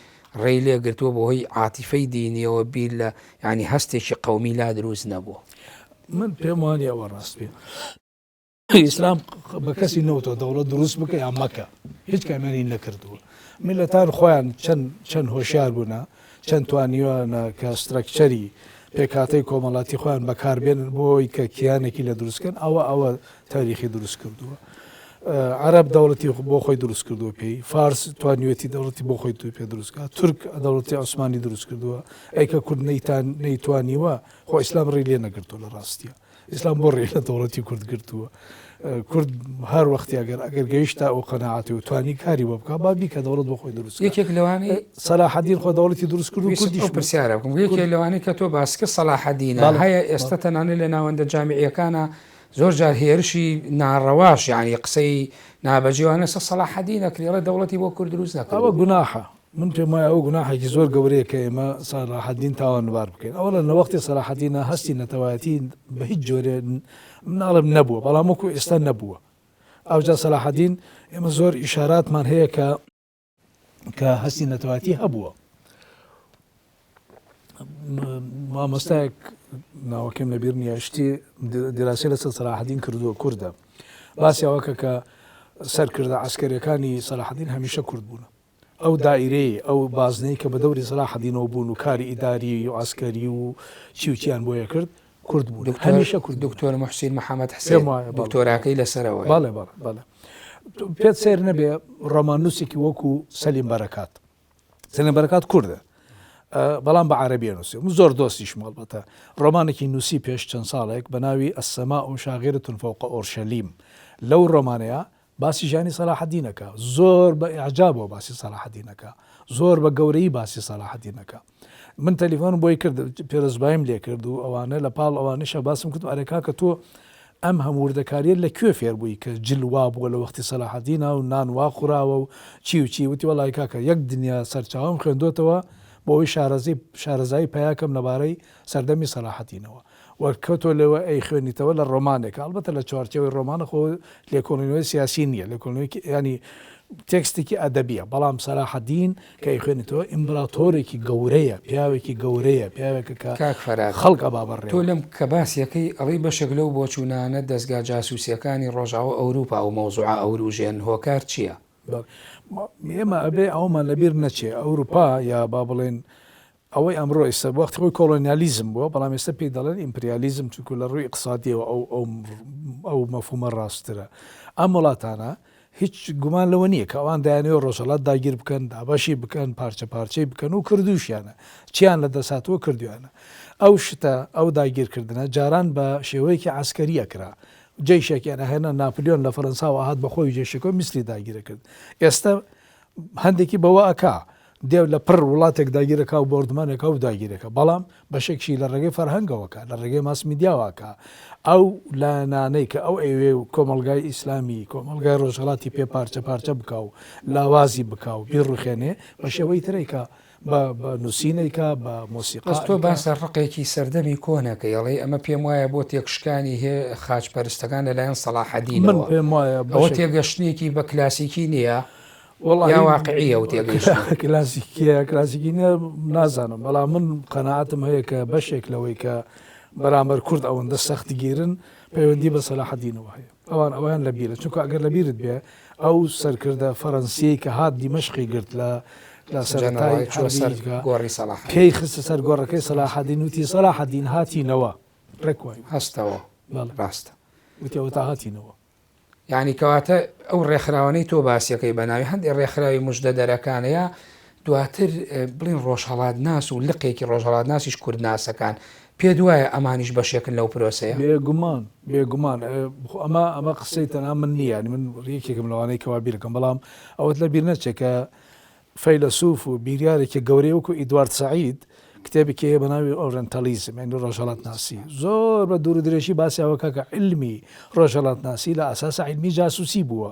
ڕێی لێ گرتووە بەهۆی عاتیفەی دینیەوە بیر لە یانی هەستێکی قەومی لا دروست نەبووە. من پێم وانیە ئەوە ڕاست بێ. ئیسلام بە کەسی نەوتوە دەوڵەت دروست بکە یان مەکە، هیچ کامیانی نەکردووە. میللەتان خۆیان چەند چەند هۆشیار بوونە، چەند توانیویانە کە structure ی پێکهاتەی کۆمەڵاتی خۆیان بەکار بێنن بۆ ئەوەی کە کیانێکی لە دروست کەن، ئەوە ئەوە تاریخی دروست کردووە. عەرەب دەوڵەتی بۆ خۆی دروست کردووە پێی، فارس توانیوێتی دەوڵەتی بۆ خۆی پێ دروست کات، تورک دەوڵەتی عوسمانی دروست کردووە، ئەی کە کورد نەیتان نەیتوانیوە، خۆ ئیسلام ڕێی لێ نەگرتووە لە ڕاستییا. ئیسلام بۆ ڕێی لە دەوڵەتی کورد گرتووە؟ کورد هەر وەختی ئەگەر ئەگەر گەیشتە ئەو قەناعەتی و توانی کاری بۆ بکا با بیکا دەوڵەت بۆ خۆی دروست کات. یەکێک لەوانەی سەلاحەدین خۆ دەوڵەتی دروست کرد و ویستم کوردیش ئەو بوو. پرسیارە بکەم یەکێک لەوانەی کە تۆ باست کرد سەلاحەدینە بەڵێ هەیە ئێستا بەڵێ. تەنانەت لە ناوەندە جامیعیەکانا زۆر جار هێرشی ناڕەواش یانی قسەی نابەجێ وانە سەر سەلاحەدین ئەکرێ ئەڵێ دەوڵەتی بۆ کورد دروست ئەوە نەکردبوو. گوناحە من پێم وایە ئەوە گوناحێکی زۆر گەورەیە کە ئێمە سەلاحەدین تاوانبار بکەین ئەوەڵەن لە وەختی سەلاحەدینە هەستی نەتەوایەتی بە هیچ جۆرێ من ناڵێم نەبووە بەڵام وەکو ئێستا نەبووە ئەوجا سەلاحەدین ئێمە زۆر ئیشاراتمان هەیە کە کە هەستی نەتەوایەتی هەبووە مامۆستایەک ناوەکەم لەبیر نییە شتی دیراسی لەسەر سەلاحەدین کردووە کوردە باسی ئەوە کە کە سەرکردە عسکەریەکانی سەلاحەدین هەمیشە کورد بوون ئەو دائیرەی ئەو بازنەی کە بە دەوری سەلاحەدینەوە بوون و کاری ئیداری و عسکەری و چی و چیان بۆیە کرد کورد بوون هەمیشە کورد دکتۆر محسین محەممەد حسێن دکتۆراکەی لەسەرەوە بەڵێ بەڵێ بەڵێ پێت سەیر نەبێ ڕۆماننووسێکی وەکو سەلیم بەرەکات سەلیم بەرەکات کوردە بەڵام بە عەرەبی نووسی من زۆر دۆستیشم هەڵبەتە ڕۆمانێکی نووسی پێش چەند ساڵێک بە ناوی السماء شاغرة فوق اورشلیم لەو ڕۆمانەیە باسی ژیانی سەلاحەدین ئەکا زۆر بە ئیعجابەوە باسی سەلاحەدین ئەکا زۆر بە گەورەیی باسی سەلاحەدین ئەکا من تەلیفۆنم بۆی کرد پێرۆزباییم لێ کرد و ئەوانە لە پاڵ ئەوانیشە باسم کردم ئەرێ کاکە تۆ ئەم هەموو وردەکاریە لە کوێ فێر بووی کە جل وا بووە لە وەختی سەلاحەدینا و نان وا خوراوە و چی و چی وتی وەڵی کاکە یەک دنیا سەرچاوەم خوێندۆتەوە بۆ ئەوەی شارەزی شارەزایی پیاکەم لەبارەی سەردەمی سەلاحەدینەوە و کە تۆ لەوە ئەیخوێنیتەوە لە ڕۆمانێکە ئەڵبەتە لە چوارچێوەی ڕۆمانە خۆ لێکۆڵینەوەی سیاسی نییە لێکۆڵینەوەیەکی یانی تێکستێکی ئەدەبییە بەڵام سەلاحەدین کە ئەیخوێنیتەوە ئیمبراتۆرێکی گەورەیە پیاوێکی گەورەیە پیاوێکە کە کاک فەرهاد خەڵک ئەبا بە تۆ ڕێوە. لەم کە باسیەکەی ئەڵێی بەشێک لەو بۆچوونانە دەزگا جاسوسیەکانی ڕۆژاوا ئەوروپا ئەو مەوزوعە ئەوروژێن هۆکار چیە؟ بەڵێ ئێمە ئەبێ ئەوەمان لەبیر نەچێ ئەوروپا یا با بڵێین ئەوەی ئەمڕۆ ئێستا وەختی خۆی کۆڵۆنیالیزم بووە، بەڵام ئێستا پێی دەڵێن ئیمپریالیزم چونکو لە ڕووی ئیقتسادیەوە ئەو ئەو ئەو مەفهومە ڕاستترە. ئەم وڵاتانە هیچ گومان لەوە نییە کە ئەوان دەیانەوێت ڕۆژهەڵات داگیر بکەن، دابەشی بکەن، پارچە پارچەی بکەن و کردووشیانە. چیان لە دەست هاتووە کردوویانە. ئەو شتە، ئەو داگیرکردنە جاران بە شێوەیەکی عەسکەری ئەکرا. جەیشێکیان ئەهێنا، ناپلیۆن لە فەرەنساوە ئەهات بە خۆی و جەیشەکەوە میسری داگیر ئەکرد. ئێستە هەندێکی بەوە ئەکا، دێ لە پڕ وڵاتێک داگیر ئەکا و بۆردومان ئەکا و داگیر ئەکا. بەڵام بەشێکشی لە ڕێگەی فەرهەنگەوە ئەکا، لە ڕێگەی ماس میدیاوە ئەکا. ئەو لایەنانەی کە ئەو ئەیەوێ کۆمەڵگای ئیسلامی، کۆمەڵگای ڕۆژهەڵاتی پێ پارچە پارچە بکا و لاوازی بکا و بیڕوخێنێ، بە شێوەی تر ئەیکا. بە بە نووسین ئەیکا، بە مۆسیقا بەس تۆ ئەیکا. باسە ڕقێکی سەردەمی کۆن ئەکەی ئەڵێی ئەمە پێم وایە بۆ تێکشکانی هێ خاچپەرستەکان لەلایەن من سەڵاحەدینەوە. پێم وایە ئەوە بەشێک. تێگەشتنێکی بە کلاسیکی نییە؟ یا وەڵاهی واقعیە ئەو تێگەیشتنە؟ کلاسیکیە کلاسیکی نیە نازانم بەڵام من قەناعەتم هەیە کە بەشێک لەوەی کە بەرامبەر کورد ئەوەندە سەختگیرن پەیوەندی بە سەلاحەدینەوە هەیە ئەوان ئەویان لەبیرە چونکە ئەگەر لەبیرت بێ ئەو سەرکردە فەرەنسیەی کە هات دیمەشقی گرت لە لە سەرەتای جەنەڕاڵی چووە سەر حەربی گۆڕی سەلاحەدین. پێی خستە سەر گۆڕەکەی سەلاحەدین وتی سەلاحەدین هاتینەوە ڕێک وای وت. هەستەوە بەڵێ ڕاستە. وتی ئەوەتا هاتینەوە. یانی کەواتە ئەو ڕێکخراوانەی تۆ باسیەکەی بەناوی هەندێ ڕێکخراوی مژدەدەرەکانە یا دواتر بڵین ڕۆژهەڵاتناس و لقێکی ڕۆژهەڵاتناسیش کوردناسەکان پێت وایە ئەمانیش بەشێکن لەو پرۆسەیە؟ بێگومان بێگومان خۆ ئەمە ئەمە قسەی تەنها من نییە یانی من یەکێکم لەوانەی کەوا بیرەکەم بەڵام ئەوەت لە بیر نەچێ کە فەیلەسوف و بیریارێکی گەورەی وەکو ئیدوارد سەعید کتێبێکی هەیە بە ناوی ئۆرێنتالیزم یانی ڕۆژهەڵاتناسی زۆر بە دوور و درێژی باسی ئەوە کە عیلمی ڕۆژهەڵاتناسی لە ئەساسا عیلمی جاسوسی بووە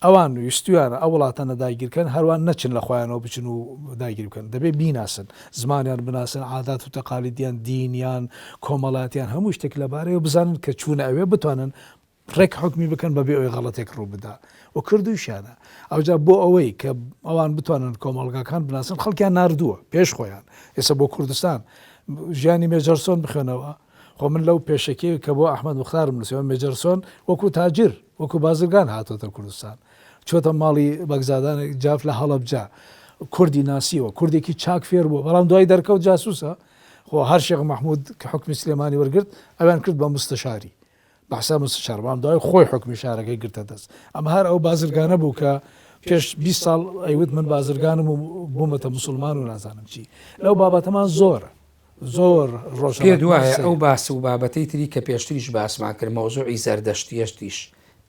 ئەوان ویستویانە ئەو وڵاتانە داگیرکەن هەروان نەچن لە خۆیانەوە بچن و داگیر بکەن دەبێ بیناسن زمانیان بناسن عادات و تەقالیدیان دینیان کۆمەڵاتیان هەموو شتێک لەبارەیەوە بزانن کە چوونە ئەوێ بتوانن ڕێک حوکمی بکەن بەبێ ئەوەی غەڵەتێک ڕوو بدا و کردووشیانە. ئەوجا بۆ ئەوەی کە ئەوان بتوانن کۆمەڵگاکان بناسن خەڵکیان ناردووە پێش خۆیان. ئێستا بۆ کوردستان ژیانی مێجەرسۆن بخوێنەوە. خۆ من لەو پێشەکیەی کە بۆ ئەحمەد موختارم نووسیوە مێجەرسۆن وەکوو تاجر، وەکوو بازرگان هاتۆتە کوردستان. چۆتە ماڵی بەگزادانێک جاف لە هەڵەبجە. کوردی ناسیوە، کوردێکی چاک فێر بووە، بەڵام دوای دەرکەوت جاسووسە. خۆ هەر شێخ مەحموود کە حوکمی سلێمانی وەرگرت ئەویان کرد بە مستەشاری. بە حساب مستشار بەڵام دوای خۆی حوکمی شارەکەی گرتە دەست ئەمە هەر ئەو بازرگانە بوو کە پێش 20 ساڵ ئەیوت من بازرگانم و بوومەتە موسڵمان و نازانم چی لەو بابەتەمان زۆرە زۆر ڕۆژ پێت وایە ئەو باس و بابەتەی تری کە پێشتریش باسمان کرد مەوزوعی زەردەشتیەشتیش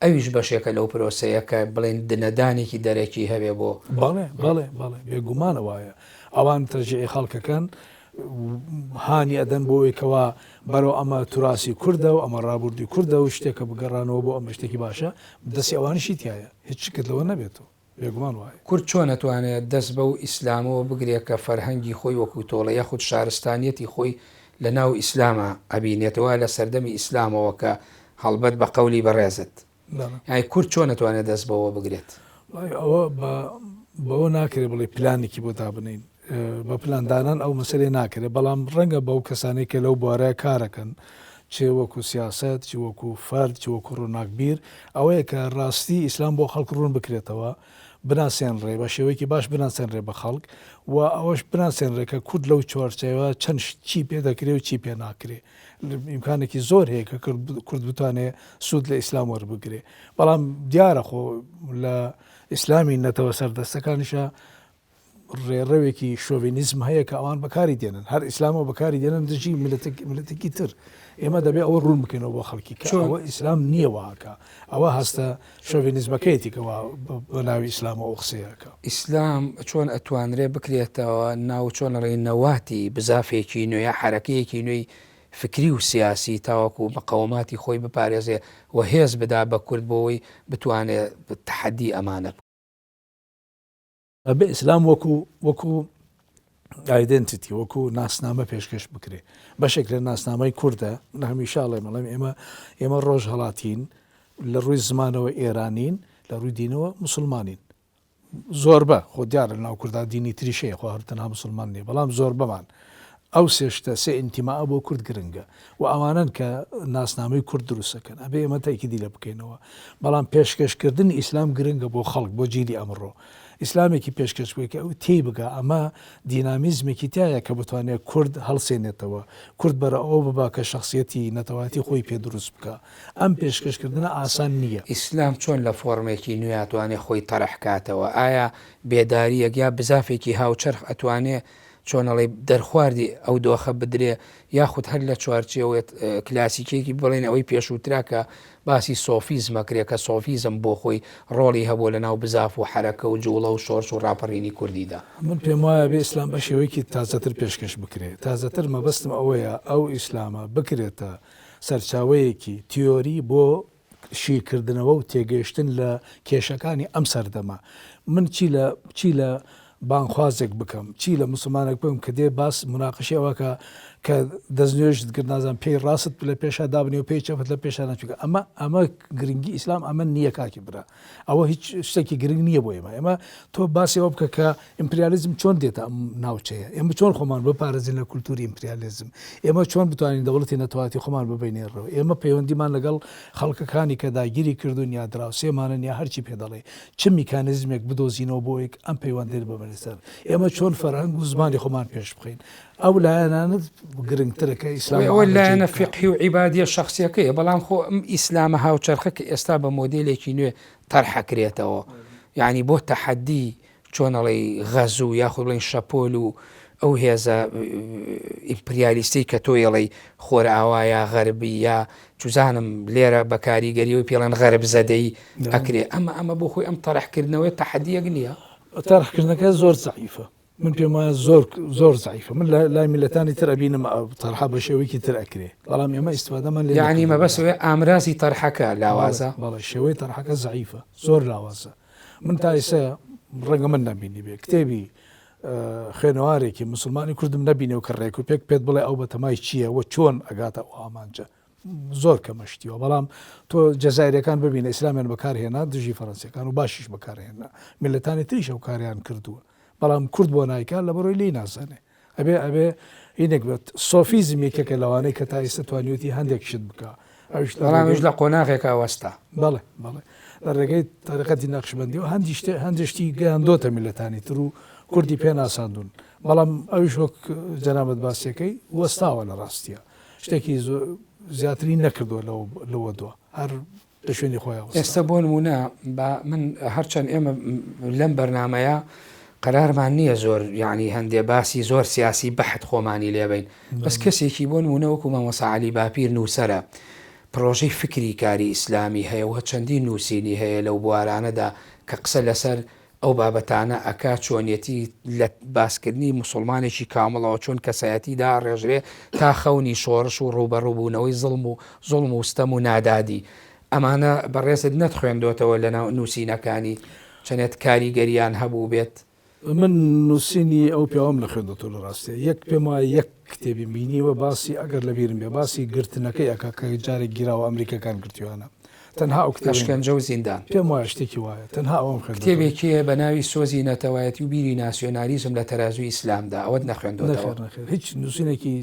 ئەویش بەشێکە لەو پرۆسەیە کە بڵێن دنەدانێکی دەرەکی هەبێ بۆ بەڵێ بەڵێ بەڵێ بێگومان وایە ئەوان تەشجیعی خەڵکەکەن هانی ئەدەن بۆ ئەوەی کەوا بەرەو ئەمە توراسی کوردە و ئەمە ڕابوردوی کوردە و شتێکە بگەڕانەوە بۆ ئەمە شتێکی باشە دەستی ئەوانیشی تیایە هیچ شکت لەوە نەبێتەوە بێگومان وایە. کورد چۆن ئەتوانێ دەست بەو ئیسلامەوە بگرێ کە فەرهەنگی خۆی وەکوو تۆڵە یاخود شارستانیەتی خۆی لە ناو ئیسلاما ئەبینێتەوە لە سەردەمی ئیسلامەوە کە هەڵبەت بە قەولی بەڕێزت یانی کورد چۆن ئەتوانێت دەست بەوە بگرێت؟ وەڵای ئەوە بە بەوە ناکرێت بڵێ پلانێکی بۆ دابنین بە پلاندانان ئەو مەسەلەیە ناکرێت بەڵام ڕەنگە بەو کەسانەی کە لەو بوارە کارەکەن چ وەکو سیاسەت چ وەکو فەرد چ وەکو ڕووناکبیر ئەوەیە کە ڕاستی ئیسلام بۆ خەڵک ڕوون بکرێتەوە بناسێنڕێ بە شێوەیەکی باش بناسێنرێ بە خەڵک و ئەوەش بناسێنرێ کە کورد لەو چوارچێوە چەند چی پێ دەکرێ و چی پێ ناکرێ ئیمکانێکی زۆر هەیە کە کورد بتوانێ سوود لە ئیسلام وەربگرێ بەڵام دیارە خۆ لە ئیسلامی نەتەوە سەردەستەکانیشە ڕێڕەوێکی شۆڤینیزم هەیە کە ئەوان بەکاری دێنن هەر ئیسلامەوە بەکاری دێنن دژی ملەتێکی تر ئێمە دەبێ ئەوە ڕوون بکەینەوە بۆ خەڵکی کە ئەوە ئیسلام نییە واکە ئەوە هەستە شۆڤینیزمەکەیەتی کەوا بە ناوی ئیسلامەوە ئەو قسەیە ئەکا. ئیسلام چۆن ئەتوانرێ بکرێتەوە ناو چۆن ئەڵێی نەواتی بزافێکی نوێ یا حەرەکەیەکی نوێی فکری و سیاسی تاوەکو مقەوەماتی خۆی بپارێزێ و هێز بدا بە کورد بۆوەی بتوانێ تەحەدی ئەمانە بکا. ئەبێ ئیسلام وەکو وەکو ئایدنتیتی وەکو ناسنامە پێشکەش بکرێ بەشێک لە ناسنامەی کوردە من هەمیشە ئەڵێم ئەڵێم ئێمە ئێمە ڕۆژهەڵاتین لە ڕووی زمانەوە ئێرانین لە ڕووی دینەوە مسلمانین زۆربە خۆ دیارە ناو کوردا دینی تریش هەیە خۆ هەر تەنها مسلمان نییە بەڵام زۆربەمان ئەو سێ شتە سێ ئینتیماء بۆ کورد گرنگە و ئەوانەن کە ناسنامەی کورد دروست ئەکەن ئەبێ ئێمە تەئکیدی لێ بکەینەوە بەڵام پێشکەشکردنی ئیسلام گرنگە بۆ خەڵک بۆ جیلی ئەمڕۆ. ئیسلامێکی پێشکەش بکەی کە ئەو تێی بگا ئەمە دینامیزمێکی تیایە کە بتوانێت کورد هەڵسێنێتەوە، کورد بەرە ئەوە ببا کە شەخسیەتی نەتەوایەتی خۆی پێ دروست بکا. ئەم پێشکەشکردنە ئاسان نییە. ئیسلام چۆن لە فۆرمێکی نوێیا توانێ خۆی تەرح کاتەوە؟ ئایا بێدارییەک یا بزافێکی هاوچەرخ ئەتوانێ چۆن ئەڵێی دەرخواردی ئەو دۆخە بدرێ یاخود هەر لە چوارچێوەی کلاسیکیەکی بڵێن ئەوەی پێشووترا کە باسی سۆفیزم ئەکرێ کە سۆفیزم بۆ خۆی ڕۆڵی هەبووە لە ناو بزاف و حەرەکە و جوڵە و شۆرش و ڕاپەڕینی کوردیدا. من پێم وایە ئەبێ ئیسلام بە شێوەیەکی تازەتر پێشکەش بکرێ. تازەتر مەبەستم ئەوەیە ئەو ئیسلامە بکرێتە سەرچاوەیەکی تیۆری بۆ شیکردنەوە و تێگەیشتن لە کێشەکانی ئەم سەردەمە. من چی لە چی لە بانگخوازێک بکەم، چی لە موسڵمانێک بکەم کە دێ باس موناقەشەی ئەوە کە کە دەستنوێژت کرد نازانم پێی ڕاستت لە پێشا دابنێ و پێی چەپت لە پێشا نەچووکە ئەمە ئەمە گرنگی ئیسلام ئەمە نییە کاکی برا ئەوە هیچ شتێکی گرنگ نییە بۆ ئێمە ئێمە تۆ باسی ئەوە بکە کە ئیمپریالیزم چۆن دێتە ئەم ناوچەیە ئێمە چۆن خۆمان بپارێزین لە کولتوری ئیمپریالیزم ئێمە چۆن بتوانین دەوڵەتی نەتەوایەتی خۆمان ببەینە ڕێوە ئێمە پەیوەندیمان لەگەڵ خەڵکەکانی کە داگیری کردوون یا دراوسێمانن یا هەرچی پێ دەڵێ چ میکانیزمێک بدۆزینەوە بۆ ئەوەی ئەم پەیوەندییە ببەینە سەر ئێمە چۆن فەرهەنگ و زمانی خۆمان پێش بخەین ئەو لایەنانە گرنگترە کە ئیسلام ئەوە معالەجەی لایەنە بکا. فیقهی و عیبادیە شەخسیەکەیە بەڵام خۆ ئەم ئیسلامە هاوچەرخە کە ئێستا بە مۆدێلێکی نوێ تەرحەکرێتەوە یانی بۆ تەحەدی چۆن ئەڵێی غەزو یاخود بڵێین شەپۆل و ئەو هێزە ئیمپریالیستەی کە تۆ ئەڵێی خۆرئاوا یا غەربی یا چوزانم لێرە بە کاریگەریەوەی پێڵێن غەرب زەدەی ئەکرێ ئەمە ئەمە بۆ خۆی ئەم تەرحکردنەوەی تەحەدیەک نییە؟ تەرحکردنەکە زۆر زەعیفە من پێم وایە زۆر زۆر زەعیفە من لای میلەتانی تر ئەبینم تەرحە بە شێوەیەکی تر ئەکرێ بەڵام ئێمە ئیستفادەمان لێ یعنی مەبەست ئامرازی تەرحەکە لاوازە بەڵێ شێوەی تەرحەکە زەعیفە زۆر لاوازە من تا ئیسە ڕەنگە من نەبینیبێ کتێبی خوێنەوارێکی مسلمانی کوردم نەبینەوە کە ڕێک و پێک پێت بڵێ ئەو بەتەمای چییە و چۆن ئەگاتە ئەو ئامانجە زۆر کەمە شتیوە بەڵام تۆ جەزایرەکان ببینە ئیسلامیان بەکارهێنا دژی فەرەنسیەکان و باشیش بەکارهێنا میلەتانی تریش ئەو کاریان کردووە بەڵام کورد بۆ نایکا لەبەرەوەی لێی نازانێ ئەبێ ئەبێ هینێک بێت سۆفیزم یەکێکە لەوانەی کە تا ئیستا توانیوتی هەندێک شت بکا ئەویش لە بەڵام ئەویش لە قۆناغێکا وەستا. بەڵێ بەڵێ لە ڕێگەی تەریقەتی نەقشبەندیەوە هەندی شتێ هەندێ شتی گەیاندۆتە میللەتانی تر و کوردی پێ ناساندوون بەڵام ئەویش وەک جەنابت باسیەکەی وەستاوە لە ڕاستیە شتێکی زیاتری نەکردووە لەوە دوا هەر لە شوێنی خۆیان وەستاوە. ئێستا بۆ نموونە با من هەرچەند ئێمە لەم بەرنامەیە قەرارمان نییە زۆر یعنی هەندێ باسی زۆر سیاسی بەحت خۆمانی لێبین بەس کەسێکی بۆ نموونە وەکو مامۆستا عەلی باپیر نووسەرە پرۆژەی فکری کاری ئیسلامی هەیە و چەندین نووسینی هەیە لەو بوارانەدا کە قسە لەسەر ئەو بابەتانە ئەکا چۆنیەتی لە باسکردنی موسوڵمانێکی کامڵەوە چۆن کەسایەتی داڕێژرێ تا خەونی شۆڕش و ڕووبەڕووبوونەوەی زڵم و زوڵم و ستەم و نادادی ئەمانە بەڕێزت نەتخوێندۆتەوە لەناو نووسینەکانی چەنێت کاریگەریان هەبووبێت؟ من نووسینی ئەو پیاوەم نەخوێندۆتەوە لە ڕاستیا یەک پێم وایە یەک کتێبیم بینیوە باسی ئەگەر لەبیرم بێ باسی گرتنەکەی ئەکا کە جارێک گیراوە ئەمریکەکان گرتویانە تەنها ئەو کتێبەی ئەشکەنجە و زیندان. پێم وایە شتێکی وایە تەنها ئەوەم خوێندۆتەوە. کتێبێکی هەیە بە ناوی سۆزی نەتەوایەتی و بیری ناسیۆنالیزم لە تەرازووی ئیسلامدا ئەوەت نەخوێندۆتەوە؟ نەخێر نەخێر هیچ نووسینێکی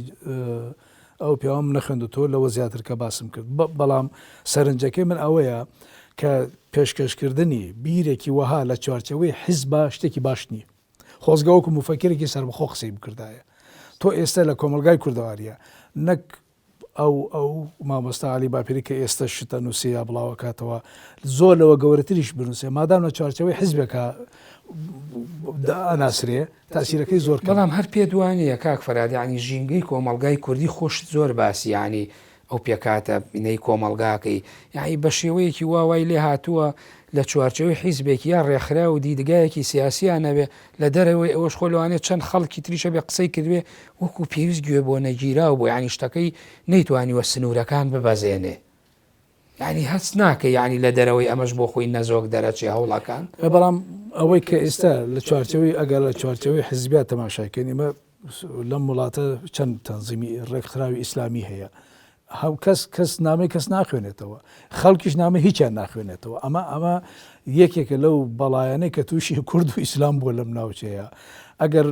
ئەو پیاوەم نەخوێندۆتەوە لەوە زیاتر کە باسم کرد بەڵام سەرنجەکەی من ئەوەیە کە پێشکەشکردنی بیرێکی وەها لە چوارچێوەی حیزبا شتێکی باش نییە. خۆزگە وەکو موفەکیرێکی سەربەخۆ قسەی بکردایە. تۆ ئێستا لە کۆمەڵگای کوردەواریە نەک ئەو ئەو مامۆستا عەلی باپیری کە ئێستا شتە نووسێ یا بڵاوەکاتەوە زۆر لەوە گەورەتریش بنووسێ مادام لە چوارچەوەی حزبێکە ئەناسرێ تاسیرەکەی زۆر بەڵام هەر پێت وانییە کاک فەرهاد یانی ژینگەی کۆمەڵگای کوردی خۆشت زۆر باسی یانی ئەو پێکهاتە نەی کۆمەڵگاکەی یانی بە شێوەیەکی وا وای لێ هاتووە لە چوارچێوەی حیزبێک یا ڕێکخراو و دیدگایەکی سیاسیان نەبێ لە دەرەوەی ئەوەش خۆ لەوانەیە چەند خەڵکی تریش هەبێ قسەی کردبێ وەکوو پێویست گوێ بۆ نەگیراو بوو یانی شتەکەی نەیتوانیوە سنوورەکان ببەزێنێ یانی هەست ناکەی یانی لە دەرەوەی ئەمەش بۆ خۆی نەزۆک دەرەچێ هەوڵەکان. بەڵام ئەوەی کە ئێستا لە چوارچێوەی ئەگەر لە چوارچێوەی حیزبیا تەماشای کەین ئێمە لەم وڵاتە چەند تەنزیمی ڕێکخراوی ئیسلامی هەیە هەم کەس کەس نامەی کەس ناخوێنێتەوە خەڵکیش نامە هیچیان ناخوێنێتەوە ئەمە ئەمە یەکێکە لەو بەڵایانەی کە تووشی کورد و ئیسلام بووە لەم ناوچەیە ئەگەر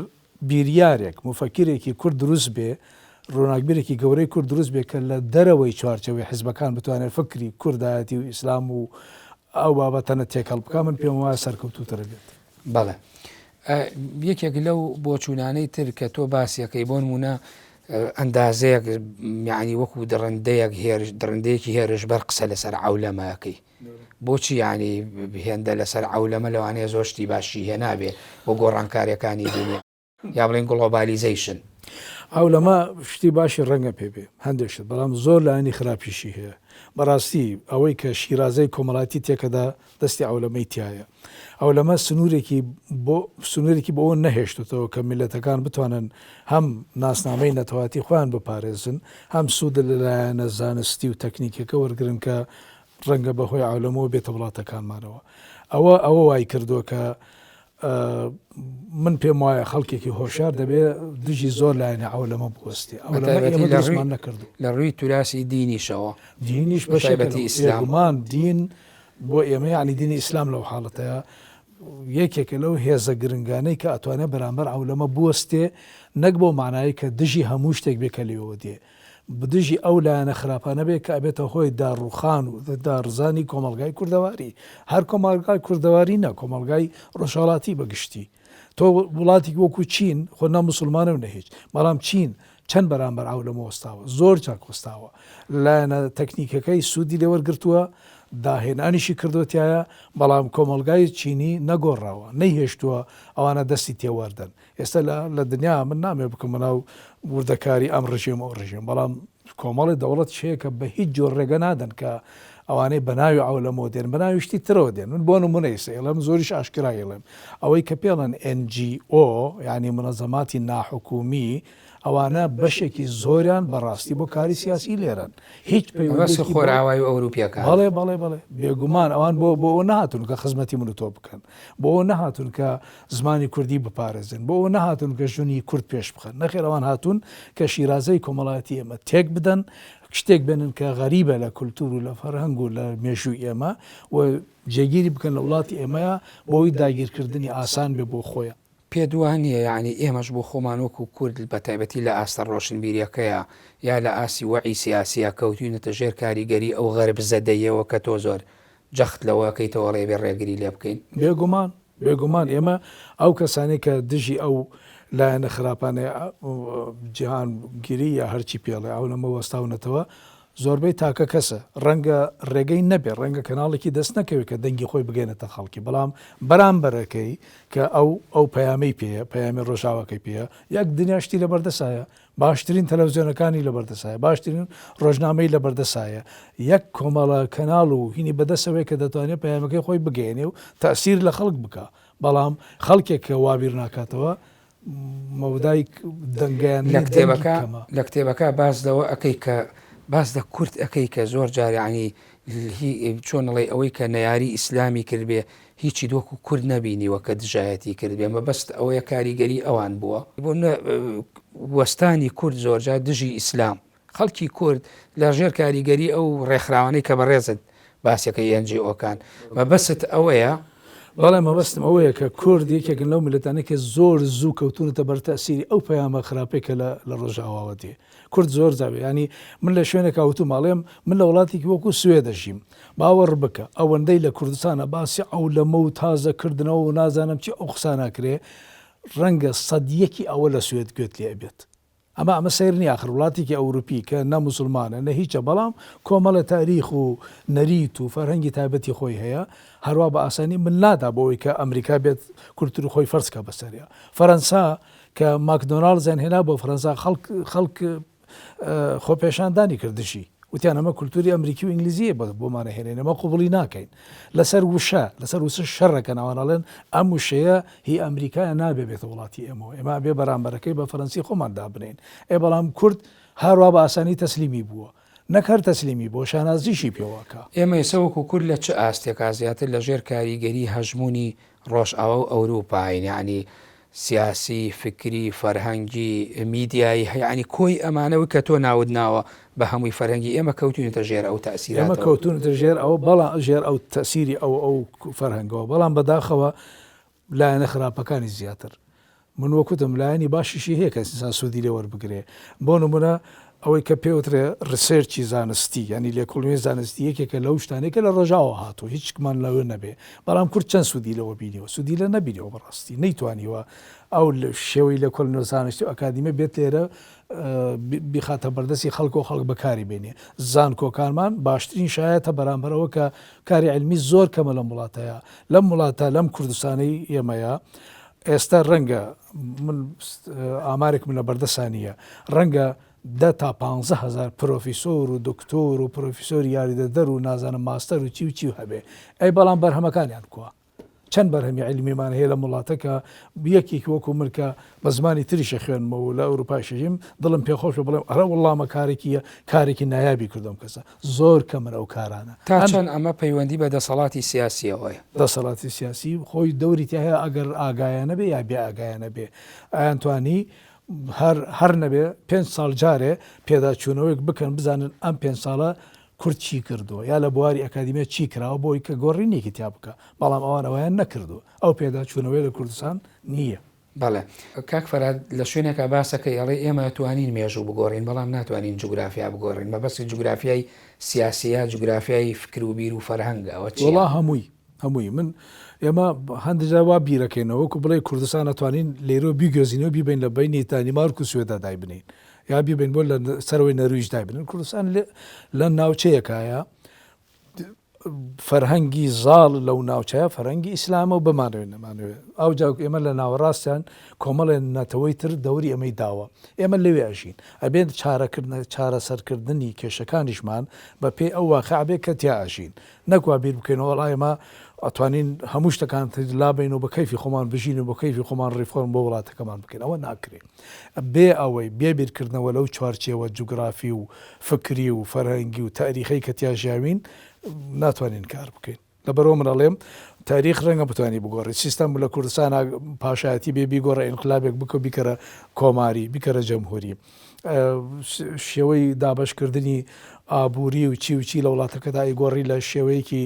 بیریارێک مفەکرێکی کورد دروست بێ ڕووناکبیرێکی گەورەی کورد دروست بێ کە لە دەرەوەی چوارچەوەی حزبەکان بتوانێت فکری کوردایەتی و ئیسلام و ئەو بابەتەنە تێکەڵ بکە من پێم وایە سەرکەوتووترە بێت. بەڵێ یەکێک لەو بۆچوونانەی تر کە تۆ باسیەکەی بۆ نمونە ئەندازەیەک یعنی وەکو دڕندەیەک هێرش دڕندەیەکی هێرش بەر قسە لەسەر عولەماکەی بۆچی یعنی هێندە لەسەر عولەمە لەوانەیە زۆر شتی باشی هێنابێ بۆ گۆڕانکاریەکانی دنیا یا بڵێن گڵۆبالیزەیشن. عەولەمە شتی باشی ڕەنگە پێ بێ هەندێک شت، بەڵام زۆر لایەنی خراپیشی هەیە. بەڕاستی ئەوەی کە شیرازەی کۆمەڵایەتی تێکەدا دەستی عەولەمەی تیایە. عەولەمە سنوورێکی بۆ سنوورێکی بۆ ئەوە نەهێشتۆتەوە کە میللەتەکان بتوانن هەم ناسنامەی نەتەوایەتی خۆیان بپارێزن، هەم سوود لە لایەنە زانستی و تەکنیکیەکە وەرگرن کە ڕەنگە بە هۆی عەولەمەوە بێتە وڵاتەکانمانەوە. ئەوە ئەوە وای کردووە کە من پێم وایە خەڵکێکی هۆشار دەبێ دژی زۆر لایەنە عەولەمە بوەستێ ئەولەمە ئێمە دروستمان نەکردو لە ڕووی توراسی دینیشەوە دینیش بەشێکی ئیسلامان دین بۆ ئێمە یعنی دینی ئیسلام لەو حاڵەتەیە یەکێکە لەو هێزە گرنگانەی کە ئەتوانێت بەرامبەر عەولەمە بوەستێ نەک بۆ مانایی کە دژی هەموو شتێک بێ کە لێوە دێ دژی ئەو لایەنە خراپانە بێت کە ئەبێتە هۆی داڕوخان و داڕزانی کۆمەڵگای کوردەواری، هەر کۆمەڵگای کوردەواری نا، کۆمەڵگای ڕۆژهەڵاتی بە گشتی. تۆ وڵاتێکی وەکو چین خۆ نە موسڵمانە و نە هیچ، بەڵام چین چەند بەرامبەر عەولەمە وەستاوە، زۆر چاک وەستاوە، لایەنە تەکنیکەکەی سوودی لێ وەرگرتووە، داهێنانیشی کردووە تیایا، بەڵام کۆمەڵگای چینی نەگۆڕاوە، نەیهێشتووە ئەوانە دەستی تێوەردەن. ئێستا لە لە دنیا من نامەوێ بکەمە ناو وردەکاری ئەم ڕژێم ئەو ڕژێم بەڵام کۆمەڵی دەوڵەت هەیە کە بە هیچ جۆر ڕێگە نادەن کە ئەوانەی بە ناوی عەولەمەوە دێن بە ناوی شتی ترەوە دێن من بۆ نمونە ئێستا ئێڵێم زۆریش ئاشکرا ئێڵێم ئەوەی کە پێڵەن NGO یعنی منەزەماتی ناحکومی ئەوانە بەشێکی زۆریان بەڕاستی بۆ کاری سیاسی لێرەن هیچ پەیوەندی خۆراوای و ئەوروپیەکان بەڵێ بەڵێ بەڵێ بێگومان ئەوان بۆ بۆ نەهاتون کە خزمەتی من و تۆ بکەن بۆ ئەوە نەهاتوون کە زمانی کوردی بپارێزن، بۆ ئەوە نەهاتوون کە ژنی کورد پێش بخەن، نەخێر ئەوان هاتوون کە شیرازەی کۆمەڵایەتی ئێمە تێک بدەن، شتێک بێنن کە غەریبە لە کولتوور و لە فەرهەنگ و لە مێژووی ئێمە و جێگیری بکەن لە وڵاتی ئێمەیا بۆ ئەوەی داگیرکردنی ئاسان بێ بۆ خۆیان. پێت وا نییە یەعنی ئێمەش بۆ خۆمان وەکوو کورد بە تایبەتی لە ئاستە ڕۆشنبیرییەکەیا یا لە ئاستی وەعی سیاسییا کەوتووینەتە ژێر کاریگەری ئەو غەربزەدەییەوە کە تۆ زۆر جەخت لەوە ئەکەیتەوە ئەڵێی ئەبێ ڕێگری لێ بکەین؟ بێگومان، بێگومان ئێمە ئەو کەسانەی کە دژی ئەو لایەنە خراپانەی جیهانگیری یا هەرچی پێڵێ ئەو لەمە وەستاونەتەوە زۆربەی تاکە کەسە ڕەنگە ڕێگەی نەبێ ڕەنگە کەناڵێکی دەست نەکەوێت کە دەنگی خۆی بگەێنێتە خەڵکی بەڵام بەرامبەرەکەی کە ئەو ئەو پەیامەی پێیە پەیامی ڕۆژاواکەی پێیە یەک دنیا شتی لەبەردەسایە باشترین تەلەفزیۆنەکانی لەبەردەسایە، باشترین ڕۆژنامەی لەبەردەسایە، یەک کۆمەڵە کەناڵ و هینی بەدەسەوەیە کە دەتوانێت پەیامەکەی خۆی بگەیەنێ و تەئسیر لە خەڵک بکا، بەڵام خەڵکێک کە وا بیر ناکاتەوە مەودای دەنگیان لە کتێبەکە لە کتێبەکە باس لەوە ئەکەی کە باس لە کورد ئەکەی کە زۆر جار یانی چۆن ئەڵێی ئەوەی کە نەیاری ئیسلامی کردبێ هیچی وەکو کورد نەبینیوە کە دژایەتی کردبێ مەبەست ئەوەیە کاریگەری ئەوان بووە بۆ وەستانی کورد زۆرجار دژی ئیسلام خەڵکی کورد لە ژێر کاریگەری ئەو ڕێکخراوانەی کە بەڕێزت باسەکەی NGO کان مەبەست ئەوەیە بەڵێ مەبەستم ئەوەیە کە کورد یەکێکن لەو میللەتانەی کە زۆر زوو کەوتوونەتە بەر تەئسیری ئەو پەیامە خراپەی کە لە ڕۆژئاواوە دێ کورد زۆر جار یانی من لە شوێنێکا وتومە ئەڵێم من لە وڵاتێکی وەکو سوێد ئەژیم باوەڕ بکە ئەوەندەی لە کوردستانە باسی عەولەمە و تازە کردنەوە و نازانم چی ئەو قسانە ئەکرێ ڕەنگە سەد یەکی ئەوە لە سوێد گوێت لێ ئەبێت ئەمە ئەمە سەیر نییە ئاخر وڵاتێکی ئەوروپی کە نە موسڵمانە نە هیچە بەڵام کۆمەڵە تاریخ و نەریت و فەرهەنگی تایبەتی خۆی هەیە هەروا بە ئاسانی مل نادا بۆ ئەوەی کە ئەمریکا بێت کولتوری خۆی فەرز کا بەسەریا فەرەنسا کە ماکدۆناڵدزیان هێنا بۆ فەرەنسا خەڵک خەڵک خۆپێشاندانی کرد دژی وتیان ئەمە کولتوری ئەمریکی و ئینگلیزیە بۆمانە هێنێن ئەمە قوبڵی ناکەین لەسەر وشە لەسەر وسە شەڕەکەن ئەوان ئەڵێن ئەم وشەیە هی ئەمریکایە نابێ بێتە وڵاتی ئێمەوە ئێمە بێ بەرامبەرەکەی بە فەرەنسی خۆمان دابنین ئێ بەڵام کورد هەروا بە ئاسانی تەسلیمی بووە نەک هەر تەسلیمی بووە شانازیشی پێوەکە. ئێمە ئێستا وەکو کورد لە چ ئاستێکا زیاتر لە ژێر کاریگەری هەژموونی ڕۆژئاوا و ئەوروپاین یەعنی سیاسی، فکری، فەرهەنگی، میدیایی یەعنی کۆی ئەمانە وەک کە تۆ ناوت ناوە بە هەمووی فەرهەنگی ئێمە کەوتوینەتە ژێر ئەو ئێمە تەئسیراتەوە. کەوتوونەتە ژێر ئەوە بەڵام ژێر ئەو تەئسیری ئەو ئەو فەرهەنگەوە بەڵام بەداخەوە لایەنە خراپەکانی زیاتر من وەک وتم لایەنی باشیشی هەیە کە ئینسان سوودی لێ وەربگرێ بۆ نمونە. ئەوەی کە پێوترێ research ی زانستی یانی لێکۆڵینەوەی زانستی یەکێکە لەو شتانەی کە لە ڕۆژاوە هاتووە هیچمان لەوە نەبێ بەڵام کورد چەند سوودی لەوە بینیوە سوودی لە نەبینیوە بەڕاستی نەیتوانیوە ئەو شێوەی لێکۆڵینەوە زانستی و ئەکادیمە بێت لێرە بیخاتە بەردەستی خەڵک و خەڵک بەکاری بێنێ زانکۆکانمان باشترین شایەتە بەرامبەرەوە کە کاری علمی زۆر کەمە لەم وڵاتەیە لەم وڵاتە لەم کوردستانەی ئێمەیە ئێستا ڕەنگە من ئامارێکم لە بەردەسا نییە ڕەنگە دە تا پانزە هەزار پرۆفیسۆر و دکتۆر و پرۆفیسۆری یاریدەدەر و نازانم ماستەر و چی و چی هەبێ ئەی بەڵام بەرهەمەکانیان کوا چەند بەرهەمی عیلمیمان هەیە لەم وڵاتە کە یەکێکی وەکو من کە بە زمانی تریشە خوێنمەوە و لە ئەوروپاشژیم دڵم پێخۆشە بڵێم ئەرە وەڵامە کارێکی کارێکی نایابی کردم کەسە زۆر کەمن ئەو کارانە. تا چەند ئەمە پەیوەندی بە دەسەڵاتی سیاسییەوە هەیە؟ دەسەڵاتی سیاسی خۆی دەوری تیا هەیە ئەگەر ئاگایانە بێ یا بێ ئاگایانە بێ. ئەیانتوانی هەر هەر نەبێ پێنج ساڵ جارێ پێداچوونەوەیەک بکەن بزانن ئەم پێنج ساڵە کورد چی کردووە یا لە بواری ئەکادیمیا چی کراوە بۆی کە گۆڕینێکی تیا بکا. بەڵام ئەوان ئەوەیان نەکردووە. ئەو پێداچوونەوەیە لە کوردستان نییە. بەڵێ کاک فەرهاد لە شوێنێکا باسەکەی ئەڵێ ئێمە ئەتوانین مێژوو بگۆڕین بەڵام ناتوانین جوگرافیا بگۆڕین مەبەستی جوگرافیای سیاسیە جوگرافیای فکر و بیر و فەرهەنگە ئەوە چیە؟ وەڵا هەمووی هەمووی من ئێمە هەندێک جار وا بیرەکەینەوە وەکو بڵێ کوردستان ئەتوانین لێرەوە بیگوێزینەوە بیبەین لە بەینی دانیمارک و سوێدا دایبنێین یا بیبەین بۆ لە سەرەوەی نەرویج دایبنێن کوردستان لە ناوچەیەکایە فەرهەنگی زاڵ لەو ناوچەیە فەرهەنگی ئیسلامە و بمانەوێ نەمانەوێ ئەوجا ئێمە لە ناوەڕاستیان کۆمەڵێ نەتەوەی تر دەوری ئەمەی داوە ئێمە لەوێ ئەژین ئەبێت چارەکردنە چارەسەرکردنی کێشەکانیشمان بە پێی ئەو واقع بێ کە تیا ئەژین نەک وا بیر بکەینەوە وەڵا ئێمە ئەتوانین هەموو شتەکان تر لابەین و بە کەیفی خۆمان بژین و بە کەیفی خۆمان ڕیفۆرم بۆ وڵاتەکەمان بکەین ئەوە ناکرێ بێ ئەوەی بێ بیرکردنەوە لەو چوارچێوە جوگرافی و فکری و فەرهەنگی و تاریخەی کە تیا ژیاوین ناتوانین کار بکەین لەبەرئەوە من ئەڵێم تاریخ ڕەنگە بتوانی بگۆڕی سیستەم لە کوردستانا پاشایەتی بێ بیگۆڕە ئینقلابێک بکە بیکەرە کۆماری بیکەرە جەمهوری شێوەی دابەشکردنی ئابووری و چی و چی لە وڵاتەکەدا ئیگۆڕی لە شێوەیەکی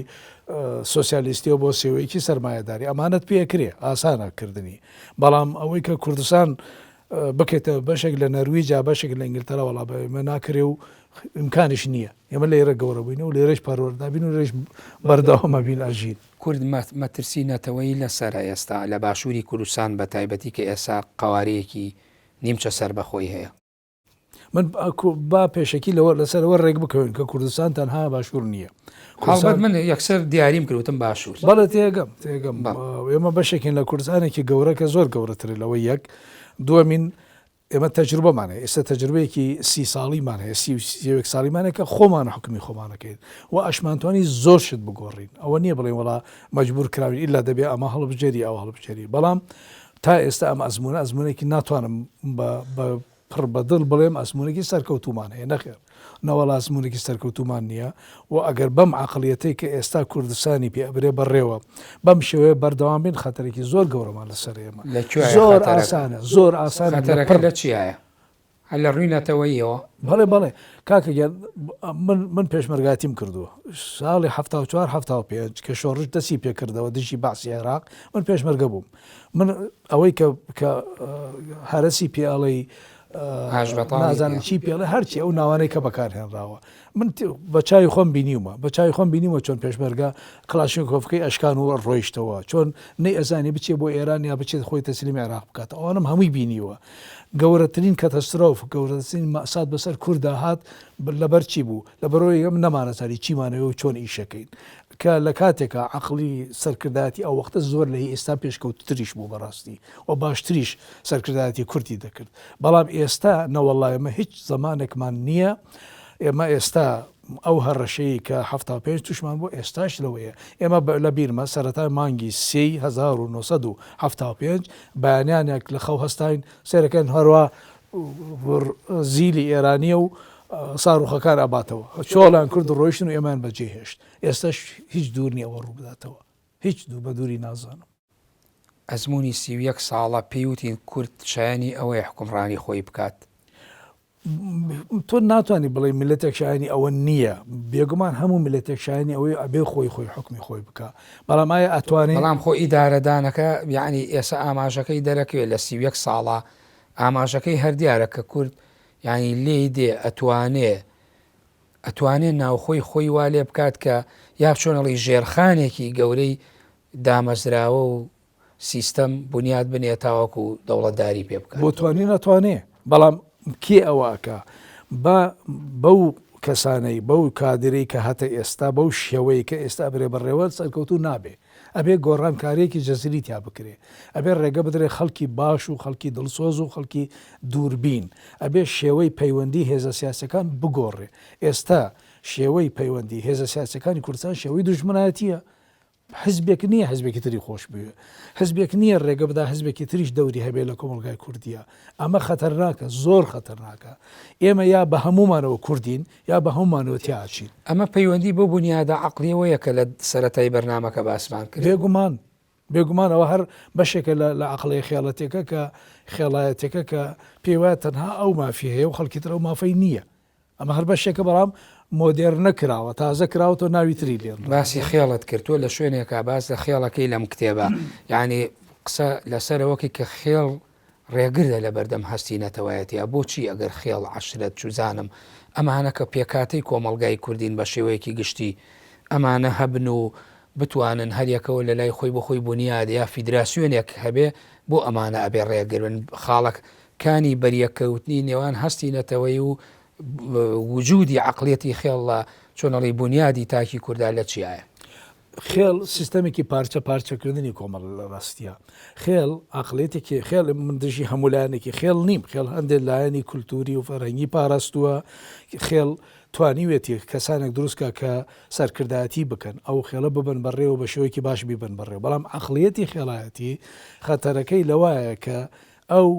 سۆسیالیستیەوە بۆ شێوەیەکی سەرمایەداری ئەمانەت پێکرێ ئاسانە کردنی بەڵام ئەوەی کە کوردستان بکەیتە بەشێک لە نەرویج یا بەشێک لە ئینگلتەرا وەڵا بە ئێمە ناکرێ و ئیمکانیش نییە ئێمە لێرە گەورە بووین و لێرەش پەروەردە بین و لێرەش بەردەوام ئەبین ئەژین. کورد مەترسی نەتەوەیی لەسەرە ئێستا لە باشووری کوردستان بە تایبەتی کە ئێستا قەوارەیەکی نیمچە سەربەخۆی هەیە. من با پێشەکی لەوە لەسەر ئەوە ڕێک بکەوین کە کوردستان تەنها باشوور نییە. هەڵبەت من یەکسەر دیاریم کرد وتم باشوور. بەڵێ تێگەم تێگەم ئێمە بەشێکین لە کوردستانێکی گەورە کە زۆر گەورەترە لەوە یەک دووەمین ئێمە تەجروبەمان هەیە ئێستا تەجروبەیەکی سی ساڵیمان هەیە سی و یەک ساڵیمان هەیە کە خۆمان حکومی خۆمانەکەین و ئەشمانتوانی زۆر شت بگۆڕین ئەوە نییە بڵێن وڵا مەجبور کراوین ئیلا دەبێ ئەمە هەڵبژێری ئەو هەڵبژێری بەڵام تا ئێستا ئەم ئەزمونە ئەزمونێکی ناتوانم بە پڕ بە دڵ بڵێم ئەزموونێکی سەرکەوتوومان هەیە، نەخێر نەوەڵا ئەزموونێکی سەرکەوتوومان نییە و ئەگەر بەم عەقڵیەتەی کە ئێستا کوردستانی پێ ئەبرێ بەڕێوە بەم شێوەیە بەردەوام بین خەتەرێکی زۆر گەورەمان لەسەر ئێمە لە کوێیە زۆر خەتەرەکە؟ ئاسانە زۆر ئاسانە لە خەتەرەکە پڕ لە چیایە؟ هەر لە ڕووی نەتەوەییەوە؟ بەڵێ بەڵێ کاکە گیان من من پێشمەرگاتیم کردووە ساڵی 74 75 کە شۆڕش دەستی پێکردەوە دژی بەعسی عێراق من پێشمەرگە بووم من ئەوەی کە کە هەرەسی پێ ئەڵێی نازانم چی پێڵێ هەرچی ئەو ناوانەی کە بەکارهێنراوە من بە چاوی خۆم بینیومە بە چاوی خۆم بینیومە چۆن پێشمەرگە کڵاشینکۆفکەی ئەشکان و ڕۆیشتەوە چۆن نەی ئەزانی بچێ بۆ ئێران یا بچێت خۆی تەسلیمی عێراق بکات ئەوانم هەمووی بینیوە گەورەترین کەتەسترۆف گەورەترین مەسات بەسەر کووردا هات لەبەر چی بوو لەبەرەوەی ئەم نەمانەزانی چیمانەوە و چۆن ئیشەکەین کە لە کاتێکا عەقڵی سەرکردایەتی ئەو وەختە زۆر لە هی ئێستا پێشکەوتوتریش بوو بەڕاستی و باشتریش سەرکردایەتی کوردی دەکرد بەڵام ئێستا نەوەڵا ئێمە هیچ زەمانێکمان نییە ئێمە ئێستا ئەو هەڕەشەی کە 75 توشمان بۆ ئێستاش لەوەیە ئێمە لە بیرمە سەرەتای مانگی سێی 1975 بەیانیانێک لە خەو هەستاین سێرەکەن هەروە زیلی ئێرانیە و ساروخەکان ئەباتەوە چۆڵیان کرد و ڕۆیشتن و ئێمەیان بەجێ هێشت ئێستاش هیچ دوور نیە ئەوە ڕووبداتەوە هیچ دوو بە دووری نازانم. ئەزموونی 31 ساڵە پێی وتین کورد شایەنی ئەوەیە حوکمڕانی خۆی بکات. تۆ ناتوانی بڵێی میللەتێک شایەنی ئەوە نییە، بێگومان هەموو میللەتێک شایەنی ئەوەیە ئەبێ خۆی خۆی حوکمی خۆی بکا، بەڵام ئایا ئەتوانێ؟ بەڵام خۆ ئیدارەدانەکە یەعنی ئێستا ئاماژەکەی دەرەکەوێت لە 31 ساڵە ئاماژەکەی هەر دیارە کە کورد. یانی لێی دێ ئەتوانێ ئەتوانێ ناوخۆی خۆی وا لێ بکات کە یا چۆن ئەڵێی ژێرخانێکی گەورەی دامەزراوە و سیستەم بونیاد بنێ تاوەکو دەوڵەتداری پێ بکات. بۆ توانێ ناتوانێ بەڵام کێ ئەوە ئەکا با بەو کەسانەی بەو کادرەی کە هەتە ئێستا بەو شێوەی کە ئێستا ئەبرێ بەڕێوە سەرکەوتوو نابێ ئەبێ گۆڕانکاریەکی جەزری تیا بکرێ ئەبێ ڕێگە بدرێ خەڵکی باش و خەڵکی دڵسۆز و خەڵکی دووربین ئەبێ شێوەی پەیوەندی هێزە سیاسەکان بگۆڕێ ئێستا شێوەی پەیوەندی هێزە سیاسەکانی کوردستان شێوەی دوژمنایەتیە حزبێک نییە حزبێکی تری خۆش بوێ، حزبێک نییە ڕێگە بدا حزبێکی تریش دەوری هەبێ لە کۆمەڵگای کوردییە. ئەمە خەتەرناکە، زۆر خەتەرناکە. ئێمە یا بە هەموومانەوە کوردین یا بە هەموومانەوە تیا ئەچین. ئەمە پەیوەندی بەو بونیادە عەقڵییەوەیە کە لە سەرەتای بەرنامەکە باسمان کرد. بێگومان، بێگومان ئەوە هەر بەشێکە لە لە عەقڵییە خێڵەتیەکە کە خێڵایەتیەکە کە پێی وایە تەنها ئەو مافی هەیە و خەڵکی تر ئەو مافەی نییە. ئەمە هەر بەشێکە بەڵام مۆدێرنە کراوە تازە کراوەتەوە ناوی تری لێ نراوە. باسی خێڵت کرد تۆ لە شوێنێکا باس لە خێڵەکەی لەم کتێبە یانی قسە لەسەر ئەوەکەی کە خێڵ ڕێگرە لە بەردەم هەستی نەتەوایەتیا بۆچی ئەگەر خێڵ عەشرەت چوزانم ئەمانە کە پێکهاتەی کۆمەڵگای کوردین بە شێوەیەکی گشتی ئەمانە هەبن و بتوانن هەریەکەوە لە لای خۆی بۆ خۆی بونیاد یا فیدراسیۆنێک هەبێ بۆ ئەمانە ئەبێ ڕێگر بن خاڵەک کانی بەریەککەوتنی نێوان هەستی نەتەوەیی و وجودی عەقڵیەتی خێڵ لە چۆن ئەڵێی بونیادی تاکی کوردا لە چیایە؟ خێڵ سیستەمێکی پارچە پارچەکردنی کۆمەڵە لە ڕاستیا خێڵ عەقڵیەتێکی خێڵ من دژی هەموو لایەنێکی خێڵ نیم خێڵ هەندێک لایەنی کولتوری و فەرهەنگی پاراستووە خێڵ توانیوێتی کەسانێک دروستکە کە سەرکردایەتی بکەن ئەو خێڵە ببن بەڕێوە بە شێوەیەکی باش بیبن بەڕێوە بەڵام عەقڵیەتی خێڵایەتی خەتەرەکەی لەوایە کە ئەو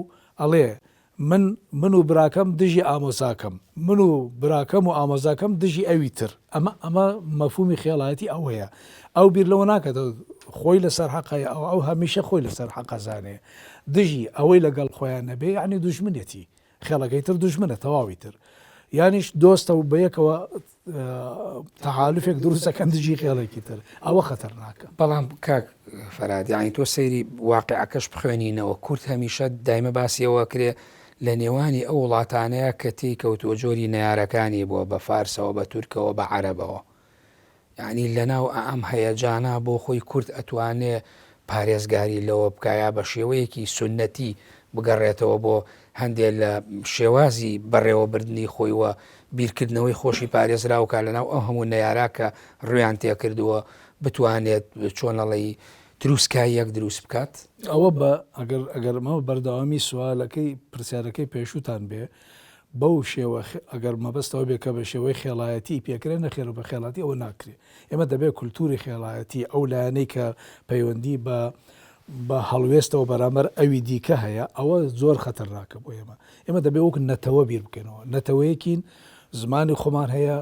ئەڵێ من من و براکەم دژی ئامۆزاکەم، من و براکەم و ئامۆزاکەم دژی ئەوی تر. ئەمە ئەمە مەفهومی خێڵایەتی ئەوەیە. ئەو بیر لەوە ناکاتەوە خۆی لەسەر حەقە یا ئەو، ئەو هەمیشە خۆی لەسەر حەق ئەزانێ. دژی ئەوەی لەگەڵ خۆیان نەبێ یەعنی دوژمنێتی. خێڵەکەی تر دوژمنە تەواوی تر. یانیش دۆستە و بەیەکەوە تەحالفێک دروست دەکەن دژی خێڵێکی تر. ئەوە خەتەرناکە. بەڵام کاک فەرهاد یانی تۆ سەیری واقیعەکەش بخوێنینەوە کورد هەمیشە دایمە باسی ئەوە کرێ لە نێوانی ئەو وڵاتانەیە کە تێی کەوتووە جۆری نەیارەکانی بووە بە فارسەوە بە تورکەوە بە عەرەبەوە یانی لەناو ئەم هەیەجانە بۆ خۆی کورد ئەتوانێ پارێزگاری لەوە بکا یا بە شێوەیەکی سوننەتی بگەڕێتەوە بۆ هەندێ لە شێوازی بەڕێوەبردنی خۆی و بیرکردنەوەی خۆشی پارێزراو کا لەناو ئەو هەموو نەیارا کە ڕویان تێکردووە بتوانێت چۆن ئەڵێی تروسکاییەک دروست بکات؟ ئەوە بە ئەگەر ئەگەر ئەمە بەردەوامی سوالەکەی پرسیارەکەی پێشووتان بێ بەو شێوە ئەگەر مەبەست ئەوە بێ کە بە شێوەی خێڵایەتی پێکرێ نەخێر بە خێڵاتی ئەوە ناکرێ ئێمە دەبێت کولتوری خێڵایەتی ئەو لایەنەی کە پەیوەندی بە بە هەڵوێستەوە بەرامبەر ئەوی دیکە هەیە ئەوە زۆر خەتەرناکە بۆ ئێمە ئێمە دەبێت وەک نەتەوە بیر بکەینەوە نەتەوەیەکین زمانی خۆمان هەیە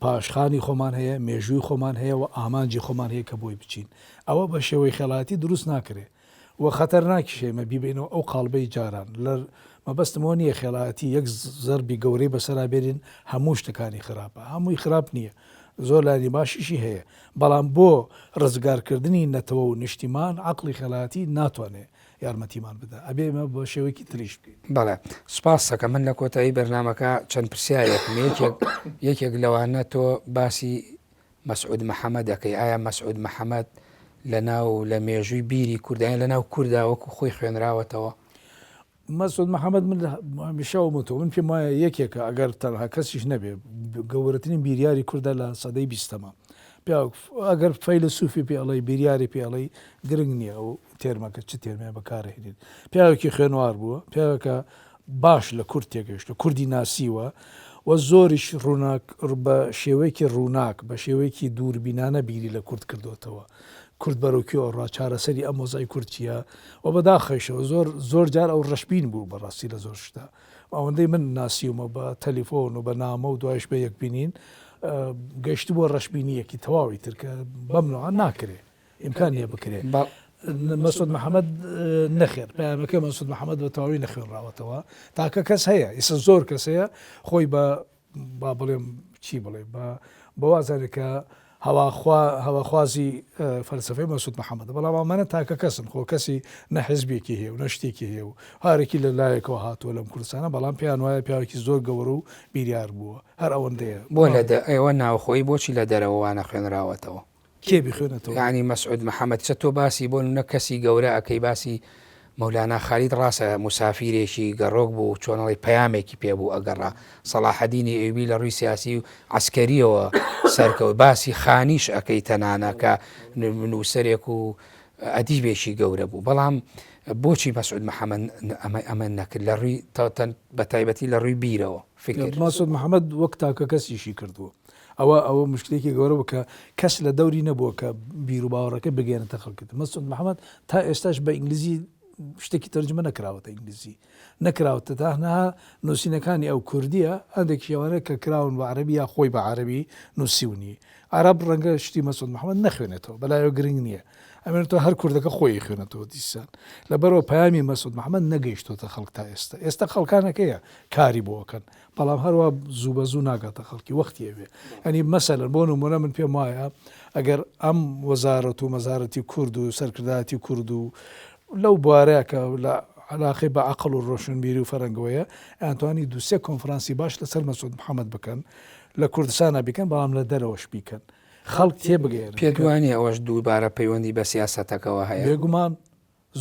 پاشخانی خۆمان هەیە مێژووی خۆمان هەیە و ئامانجی خۆمان هەیە کە بۆی بچین ئەوە بە شێوەی خێڵایەتی دروست ناکرێ و خەتەرناکیشە ئێمە بیبەینەوە ئەو قاڵبەی جاران لە مەبەستم ئەوە نییە خێڵایەتی یەک زەربی گەورەی بەسەرا بێنین هەموو شتەکانی خراپە هەمووی خراپ نییە زۆر لایەنی باشیشی هەیە بەڵام بۆ ڕزگارکردنی نەتەوە و نیشتیمان عەقڵی خێڵایەتی ناتوانێ یارمەتیمان بدا ئەبێ ئێمە بە شێوەیەکی تریش بکەین. بەڵێ سوپاستەکەم من لە کۆتایی بەرنامەکە چەند پرسیارێکم یەکێک یەکێک لەوانە تۆ باسی مەسعود محەمەد ئەکەی ئایا مەسعود محەمەد لە ناو لە مێژووی بیری کوردایە لە ناو کوردا وەکو خۆی خوێنراوەتەوە؟ مەسعود محەمەد من هەمیشە ئەوم وتووە من پێم وایە یەکێکە ئەگەر تەنها کەسیش نەبێ گەورەترین بیریاری کوردە لە سەدەی بیستەما پیاو ئەگەر فەیلەسوفی پێ ئەڵێی بیریاری پێ ئەڵێی گرنگ نییە ئەو تێرمەکە چ تێرمێ بەکارهێنین پیاوێکی خوێنوار بووە پیاوێکە باش لە کورد تێگەیشتووە، کوردی ناسیوە و زۆریش ڕووناک بە شێوەیەکی ڕووناک، بە شێوەیەکی دووربینانە بیری لە کورد کردۆتەوە. کورد بەرەو کوێ ئەڕوا، چارەسەری ئەم وەزعەی کورد چییە و بەداخەویشەوە زۆر زۆر جار ئەو ڕەشبین بوو بە ڕاستی لە زۆر شتا. ئەوەندەی من ناسیومە بە تەلیفۆن و بە نامە و دوایش بە یەکبینین گەیشتبووە ڕەشبینییەکی تەواوی تر کە بەم نەوعە ناکرێ. ئیمکان نییە بکرێ. مەسعود محەمەد نەخێر پەیامەکەی مەسعود محەمەد بە تەواوی نەخوێنراوەتەوە تاکە کەس هەیە ئیسە زۆر کەس هەیە خۆی بە با بڵێم چی بڵێ بە بەوازانێک کە هەواخوا هەواخوازی فەلسەفەی مەسعود محەمەدە بەڵام ئەمانە تاکە کەسن خۆ کەسی نە حزبێکی هەیە و نە شتێکی هەیە و هارێکی لە لایەکەوە هاتووە لەم کوردستانە بەڵام پێیان وایە پیاوێکی زۆر گەورە و بیریار بووە هەر ئەوەندەیە. بۆ لە دە ئێوە ناوخۆیی بۆچی لە دەرەوە وانە خوێنراوەتەوە؟ کێ بیخوێنێتەوە؟ یانی مەسعود محەمەد چە تۆ باسی بۆ نمونە کەسی گەورە ئەکەی باسی مەولانا خالید ڕاستە موسافیرێکی گەڕۆک بوو چۆن ئەڵێی پەیامێکی پێ بوو ئەگەڕا سەڵاحەدینی ئەیوبی لە ڕووی سیاسی و عەسکەریەوە سەرکەوت باسی خانیش ئەکەی تەنانە کە نووسەرێک و ئەدیبێکی گەورە بوو بەڵام بۆچی مەسعود محەمەد ئەمە ئەمە نەکرد لە ڕووی بە تایبەتی لە ڕووی بیرەوە فکر مەسعود محەمەد وەک تاکە کەسیشی کردووە ئەوە ئەوە مشکلێکی گەورە بوو کە کەس لە دەوری نەبووە کە بیر و باوەڕەکە بگەێنێتە خەڵکی مەسعود محەمەد تا ئێستاش بە ئینگلیزی شتێکی تەرجمە نەکراوەتە ئینگلیزی نەکراوەتە تا هەنها نووسینەکانی ئەو کوردیە هەندێک شێوانە کە کراون بە عەرەبی یا خۆی بە عەرەبی نووسیونی عەرەب ڕەنگە شتی مەسعود محەمەد نەخوێنێتەوە بەلایەوە گرنگ نییە ئەمێنێتەوە هەر کوردەکە خۆی خوێنێتەوە دیسان لەبەرەوە پەیامی مەسعود محەمەد نەگەیشتۆتە خەڵک تا ئێستا ئێستا خەڵکانەکەیە کاری بۆ ئەکەن بەڵام هەروا زوو بە زوو ناگاتە خەڵکی وەختی ئەوێ ئەنی مەسەلەن بۆ نمونە من پێم وایە ئەگەر ئەم وەزارەت و مەزارەتی کورد و سەرکردایەتی کورد و لەو بوارەیە کە لە علاقەی بە عقل و ڕۆشنبیری و فەرەنگەوەیە ئەیانتوانی دووسێ کۆنفرانسی باش لەسەر مەسعود محەممەد بکەن لە کوردستانە بیکەن بەڵام لە دەرەوەش بیکەن خەڵک تێبگەیەنن پێت وانیە ئەوەش دووبارە پەیوەندی بە سیاسەتەکەوە هەیە؟ بێگومان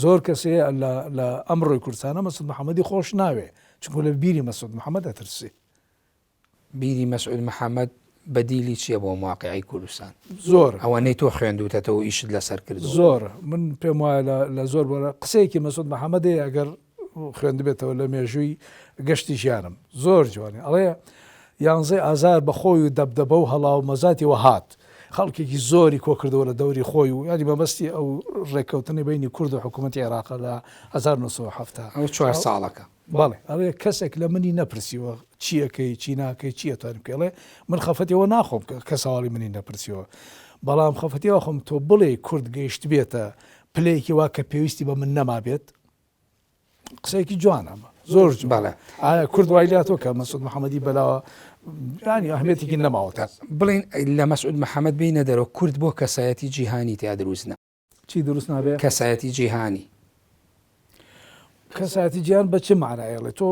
زۆر کەس هەیە لە لە ئەمڕۆی کوردستانە مەسعود محەمەدی خۆش ناوێ چونکە لە بیری مەسعود محەمەد ئەترسێ. بیری مەسعود محەمەد بەدیلی چیە بۆ واقیعی کوردستان؟ زۆرە. ئەوەنەی تۆ خوێندوتەتەوە و ئیشت لەسەر کردووە. زۆرە من پێم وایە لە لە زۆر بۆرە قسەیەکی مەسعود محەمەد هەیە ئەگەر خوێندبێتەوە لە مێژووی گەشتی ژیانم زۆر جوانە ئەڵێ یانزەی ئازار بە خۆی و دەبدەبە و هەڵا و مەزاتیەوە هات خەڵکێکی زۆری کۆکردەوە لە دەوری خۆی و یانی مەبەستی ئەو ڕێککەوتنەی بەینی کورد و حکوومەتی عێراقە لە 1970. ئەو چوار ساڵەکە. بەڵێ ئەڵێ کەسێک لە منی نەپرسیوە چی ئەکەی چی ناکەی چی ئەتوانی بکەی ئەڵێ من خەفەتی ئەوە ناخۆم کە کەس هەواڵی منی نەپرسیوە بەڵام خەفەتی ئەوە خۆم تۆ بڵێی کورد گەیشتبێتە پلەیەکی وا کە پێویستی بە من نەمابێت قسەیەکی جوانە ئەمە زۆر جوان بەڵێ ئایا کورد وای لاتۆ کە مەسعود محەممەدی بەلاوە ینی ئەهمیەتێکی نەماوەتە بڵێن لە مەسعود محەممەد بینە دەرەوە کورد بۆ کەسایەتی جیهانی تیا دروست نا چی دروست نابێ؟ کەسایەتی جیهانی. کەسایەتی جیهان بە چ مانایەڵێ تۆ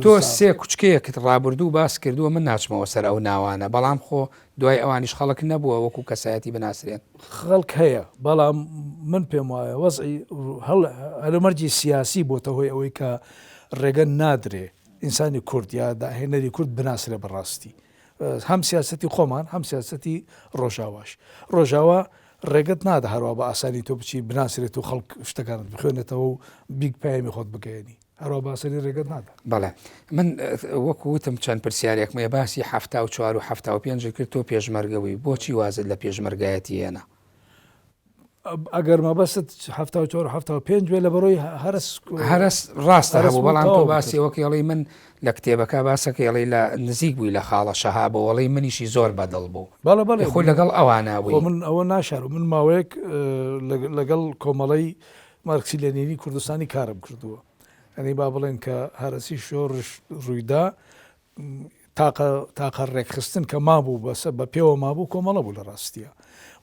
تۆ سێ کوچکەیەکت ڕابردوو باس کردووە من ناچمەوە سەر ئەو ناوانە بەڵام خۆ دوای ئەوانیش خەڵک نەبووە وەکو کەسایەتی بناسرێن. خەڵک هەیە بەڵام من پێم وایە وەزعی هەلومەرجی سیاسی بۆتە هۆی ئەوەی کە ڕێگە نادرێ ئینسانی کورد یا داهێنەری کورد بناسرێ بەڕاستی هەم سیاسەتی خۆمان هەم سیاسەتی ڕۆژاواش ڕۆژاوا ڕێگەت نادا هەروا بە ئاسانی تۆ بچی بناسرێت و خەڵک شتەکانت بخوێنێتەوە و بیگ پەیامی خۆت بگەیەنی هەروا بە ئاسانی ڕێگەت نادا. بەڵێ من وەکو وتم چەند پرسیارێکم هەیە باسی 74 و 75 کرد تۆ پێشمەرگە بووی بۆچی وازت لە پێشمەرگایەتی هێنا؟ ئەگەر مەبەست 74 و 75 بێ لە بەرۆی هەرس هەرس ڕاستە هەبوو بەڵام تۆ باسی وەک ئەڵێی من لە کتێبەکە باسەکەی ئەڵێی لە نزیک بووی لە خاڵە شەهابەوە ئەڵێی منیشی زۆر بەدڵ بوو. بەڵێ بەڵێ. خۆ لەگەڵ ئەوانە بووی. خۆ من ئەوە ناشارم من ماوەیەک لەگەڵ کۆمەڵەی مارکسی لێنینی کوردستانی کارم کردووە. یانی با بڵێن کە هەرەسی شۆڕش ڕوویدا تاقە تاقە ڕێکخستن کە مابوو بەسە بە پێوە مابوو کۆمەڵە بوو لە ڕاستیە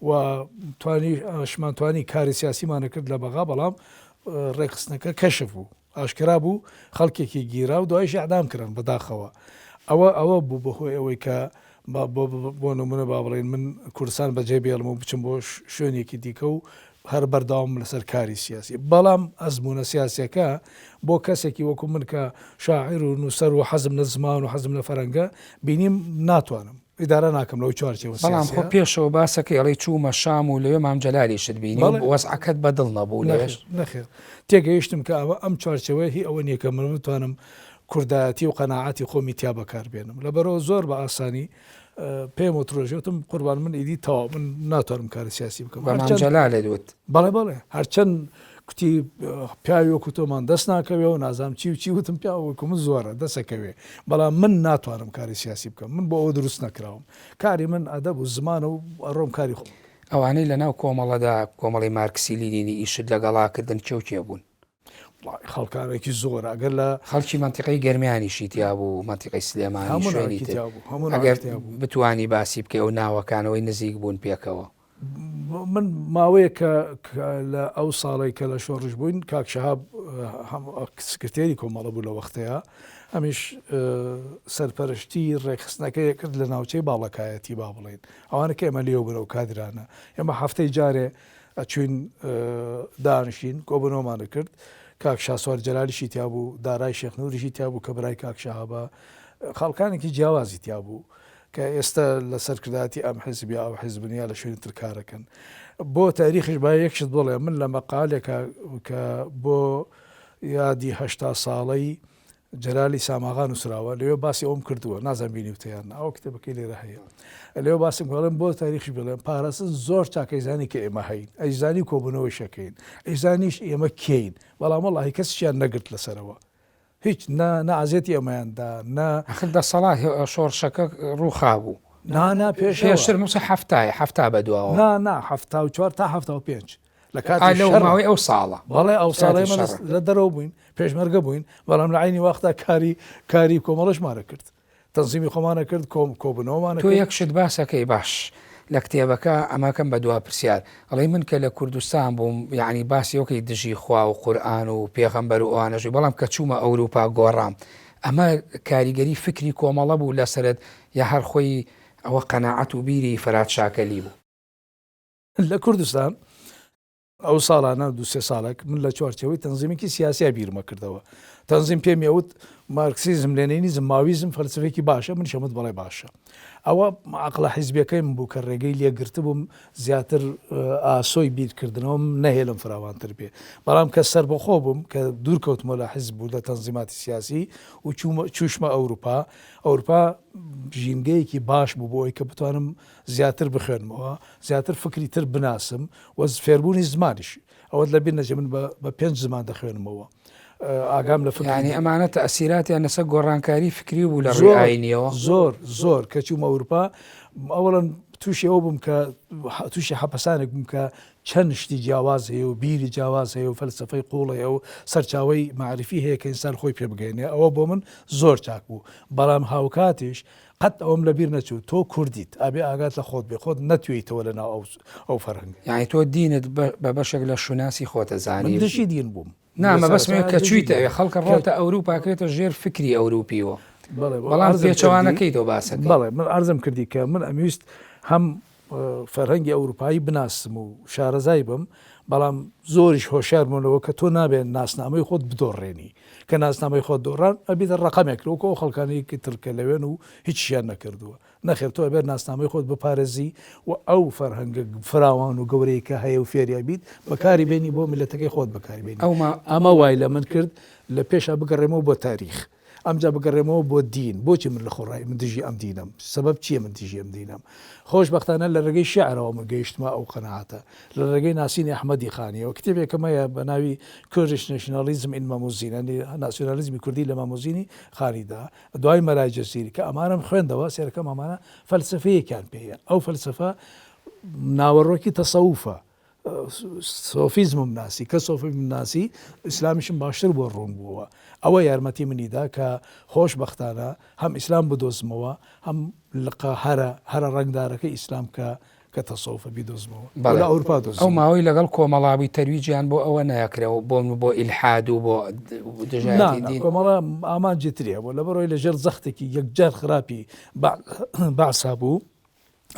و توانی شمان توانی کاری سیاسیمانە کرد لە بەغا بەڵام ڕێکخستنەکە کەشف بوو. ئاشکرا بوو خەڵکێکی گیرا و دوایش ئیعدام کران بەداخەوە ئەوە ئەوە بوو بەهۆی ئەوەی کە بۆ نمونە با بڵێین من کوردستان بەجێ بێڵم و بچم بۆ شوێنێکی دیکە و هەر بەردەوام لەسەر کاری سیاسی بەڵام ئەزمونە سیاسەکە بۆ کەسێکی وەکو من کە شاعیر و نووسەر و حەزم لە زمان و حەزم لە فەرەنگە بینیم ناتوانم ئیدارە ناکەم لەو چوارچێوە بەڵام خۆ پێشەوە باسەکەی ئەڵێی چوومە شام و لەوێ مام جەلالیشت بینی و وەزعەکەت بە دڵ نەبوو لەوێش؟ نەخێر تێگەیشتم کە ئەوە ئەم چوارچێوەیە هی ئەوە نییە کە من بتوانم کوردایەتی و قەناعەتی خۆمی تیا بەکار بێنم لەبەرئەوە زۆر بە ئاسانی پێم وت ڕۆژێ وتم قوربان من ئیدی تەواو من ناتوانم کاری سیاسی بکەم بە مام جەلالت وت؟ بەڵێ بەڵێ هەرچەند کوتی پیاوی وەکو تۆمان دەست ناکەوێ و نازانم چی و چی وتم پیاو وەکو من زۆرە دەسەکەوێ بەڵام من ناتوانم کاری سیاسی بکەم من بۆ ئەوە دروست نەکراوم کاری من ئەدەب و زمانە و ئەڕۆم کاری خۆم. ئەوانەی لەناو کۆمەڵەدا کۆمەڵەی مارکسی لینینی ئیشت لەگەڵا کردن کێ و کێ بوون؟ خەڵکانێکی زۆر ئەگەر لە خەڵکی مەنتیقەی گەرمیانیشی تیا بوو مەنتیقەی سلێمانی شوێنی تر ئەگەر بتوانی باسی بکەی ئەو ناوەکانەوەی نزیک بوون پێکەوە. من ماوەیەک کە لە ئەو ساڵەی کە لە شۆڕش بووین کاک شەهاب سکرتێری کۆمەڵە بوو لە وەختەیە ئەمیش سەرپەرشتی ڕێکخستنەکەی کرد لە ناوچەی باڵەکایەتی با بڵێین ئەوانە کە ئێمە لێو بن ئەو کادرانە ئێمە هەفتەی جارێ ئەچوین دانیشین کۆبوونەوەمان دەکرد کاک شاسوار جەلالیشی تیا بوو دارای شێخ نوریشی تیا بوو کە برای کاک شەهابە خەڵکانێکی جیاوازی تیا بوو کە ئێستا لە سەرکردایەتی ئەم حیزب یا ئەو حیزبن یا لە شوێنی تر کارەکەن بۆ تاریخیش با یەک شت بڵێم من لە مەقالێکە کە بۆ یادی 80 ساڵەی جەلالی ساماغا نووسراوە لەوێ باسی ئەوم کردووە نازانم بینیوتە یان نا ئەو کتێبەکەی لێرە هەیە لەوێ باسم کردم بۆ تاریخیش بڵێم پاراستن زۆر چاک ئەیزانی کە ئێمە هەین ئەیزانی کۆبوونەوەیش ئەکەین ئەیزانیش ئێمە کێین بەڵام وەڵاهی کەسیشیان نەگرت لەسەرەوە هیچ نا نە ئازیەتی ئێمەیان دا نە ئەخر دەسەڵات شۆڕشەکە ڕووخابوو. نا نا پێش پێشتر موسە حەفتایە حەفتا بە دواوە. نا نا 74 تا 75 لە کاتی لەو ماوەی ئەو ساڵە. بەڵێ ئەو ساڵە ئێمە لە دەرەوە بووین پێشمەرگە بووین بەڵام لە عەینی وەختا کاری کاری کۆمەڵەشمانە کرد تەنزیمی خۆمانە کرد کۆم کۆبوونەوەمانە تۆ یەک شت باسەکەی باش لە کتێبەکە ئەمەکەم بە دوا پرسیار ئەڵێی من کە لە کوردستان بووم یعنی باسی وەکەی دژی خوا و قورئان و پێغەمبەر و ئەوانەش بەڵام کە چوومە ئەوروپا گۆڕام ئەمە کاریگەری فکری کۆمەڵە بوو لەسەرت یا هەر خۆی ئەوە قەناعەت و بیری فەرات شاکەلی بوو؟ لە کوردستان ئەو ساڵانە دوو سێ ساڵێک من لە چوارچێوەی تەنزیمێکی سیاسیا بیرمە کردەوە. تەنزیم پێمی ئەوت مارکسیزم، لێنینیزم، ماویزم فەلسەفەیەکی باشە، منیش ئەموت بەڵێ باشە. ئەوە عەقڵە حیزبیەکەی من بوو کە ڕێگەی لێ گرتبووم زیاتر ئاسۆی بیرکردنەوەم نەهێلم فراوانتر بێ. بەڵام کە سەربەخۆ بووم، کە دوور کەوتمەوە لە حیزب و لە تەنزیماتی سیاسی و چووشمە ئەوروپا، ئەوروپا ژینگەیەکی باش بوو بۆ ئەوەی کە بتوانم زیاتر بخوێنمەوە، زیاتر فکری تر بناسم و فێربوونی زمانیش. ئەوەت لەبیر نەچێ من بە پێنج زمان دەخوێنمەوە. ئاگام لە فکری یانی ئەمانە تەئسیراتیان لەسەر گۆڕانکاری فکری بوو لە ڕووی ئایینیەوە؟ زۆر زۆر کە چوومە ئەوروپا ئەوەڵەن تووشی ئەوە بووم کە تووشی حەپەسانێک بووم کە چەند شتی جیاواز هەیە و بیری جیاواز هەیە و فەلسەفەی قووڵ هەیە و سەرچاوەی مەعریفی هەیە کە ئینسان خۆی پێ بگەینێ ئەوە بۆ من زۆر چاک بوو بەڵام هاوکاتیش قەت ئەوەم لە بیر نەچوو تۆ کوردیت ئەبێ ئاگات لە خۆت بێ خۆت نەتوێیتەوە لە ناو ئەو فەرهەنگە. یانی تۆ دینت بە بەشێک لە شوناسی خۆتە زانی. من دژی دین بووم. نا مەبەستم ئەوەیە کە چوویتە ئەوێ خەڵکە ڕۆتە ئەوروپا کەوێتە ژێر فکری ئەوروپیوە بەڵام پێچەوانەکەی تۆ باسەکەی. بەڵێ من عەرزم کردی کە من ئەمویست هەم فەرهەنگی ئەوروپایی بناسم و شارەزای بم بەڵام زۆریش هۆشیار بووم لەوە کە تۆ نابێت ناسنامەی خۆت بدۆڕێنی کە ناسنامەی خۆت دۆڕان ئەبیتە ڕەقەمێک وەکو ئەو خەڵکانەی تر کە لەوێن و هیچیان نەکردووە نەخێر تۆ ئەبێت ناسنامەی خۆت بپارێزی و ئەو فەرهەنگە فراوان و گەورەی کە هەیە و فێری ئەبیت بەکاری بێنی بۆ میللەتەکەی خۆت بەکاری بێنی ئەمە وای لە من کرد لە پێشا بگەڕێمەوە بۆ تاریخ ئەمجا بگەڕێمەوە بۆ دین، بۆچی من لە خۆڕایی من دژی ئەم دینەم؟ سەبەب چییە من دژی ئەم دینەم؟ خۆشبەختانە لە ڕێگەی شیعرەوە من گەیشتمە ئەو قەناعەتە، لە ڕێگەی ناسینی ئەحمەدی خانییەوە، کتێبێکم هەیە بە ناوی Kurdish Nationalism in Mem و Zin، یانی ناسیۆنالیزمی کوردی لە مەم و زینی خانیدا، دوای مەلای جزیری، کە ئەمانەم خوێندەوە سەیرەکەم ئەمانە فەلسەفەیەکیان پێیە، ئەو فەلسەفە ناوەڕۆکی تەسەوفە، سۆفیزمم ناسی، کە سۆفیزمم ناسی ئیسلامیشم باشتر بۆ ڕوون بووەوە. ئەوە یارمەتی منی دا کە خۆشبەختانە هەم ئیسلام بدۆزمەوە، هەم لقە هەرە هەرە ڕەنگدارەکەی ئیسلام کە کە تەسەوفە بیدۆزمەوە. بەڵێ. لە ئەوروپا ئەو دۆزیمەوە. ماوەی لەگەڵ کۆمەڵا بووی تەرویجیان بۆ ئەوە نەکرا بۆ بۆ ئیلحاد و بۆ نا دژایەتی نا دین؟ کۆمەڵە ئامانجی تری هەبوو. لەبەرئەوەی لەژێر زەختێکی یەکجار خراپی بەعسا بوو،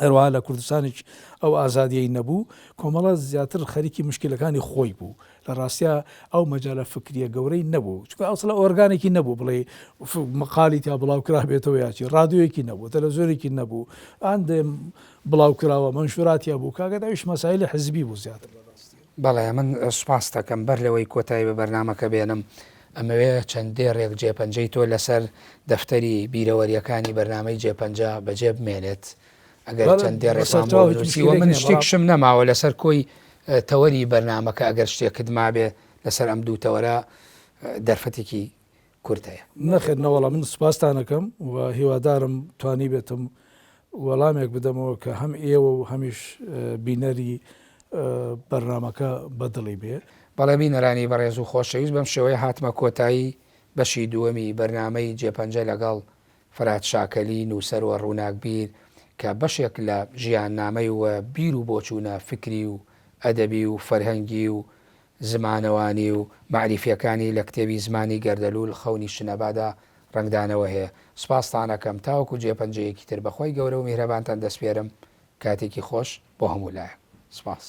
هەروەها لە کوردستانیش ئەو ئازادیەی نەبوو، کۆمەڵە زیاتر خەریکی مشکلەکانی خۆی بوو، لە ڕاستیا ئەو مەجالە فکریە گەورەی نەبوو، چونکە ئەسڵا ئۆرگانێکی نەبوو بڵێی مقالی تیا بڵاو کرابێتەوە یا چی، ڕادیۆیەکی نەبوو، تەلەڤزیۆنێکی نەبوو، هەندێ بڵاو کراوە مەنشوراتی هەبوو، کاکە ئەویش مەسایلی حزبی بوو زیاتر لە ڕاستیا. بەڵێ من سوپاست دەکەم، بەر لەوەی کۆتایی بە بەرنامەکە بێنم ئەمەوێ چەند دێڕێک جێپەنجەی تۆ لەسەر دەفتەری بیرەوەرییەکانی بەرنامەی جێپەنجە بەجێ بمێنێت ئەگەر چەند دێڕێکمان بۆ بنووسی و من شتێکشم نەماوە لەسەر کۆی تەوەری بەرنامەکە ئەگەر شتێکت مابێ لەسەر ئەم دوو تەوەرە دەرفەتێکی کورت هەیە. نەخێر نەوەڵا من سوپاستان ئەکەم و هیوادارم توانیبێتم وەڵامێک بدەمەوە کە هەم ئێوە و هەمیش بینەری بەرنامەکە بە دڵی بێ. بەڵێ بینەرانی بەڕێز و خۆشەویست بەم شێوەیە هاتمە کۆتایی بەشی دووەمی بەرنامەی جێپەنجە لەگەڵ فەرهاد شاکەلی نووسەر و ڕووناکبیر کە بەشێک لە ژیاننامەی و بیر و بۆچوونە فکری و ئەدەبی و فەرهەنگی و زمانەوانی و مەعریفیەکانی لە کتێبی زمانی گەردەلوول خەونی شنەبادا ڕەنگدانەوە هەیە. سوپاستان ئەکەم. تاوەکو جێپەنجەیەکی تر بە خوای گەورە و میهرەبانتان دەسپێرم. کاتێکی خۆش بۆ هەموو لایەک. سوپاس.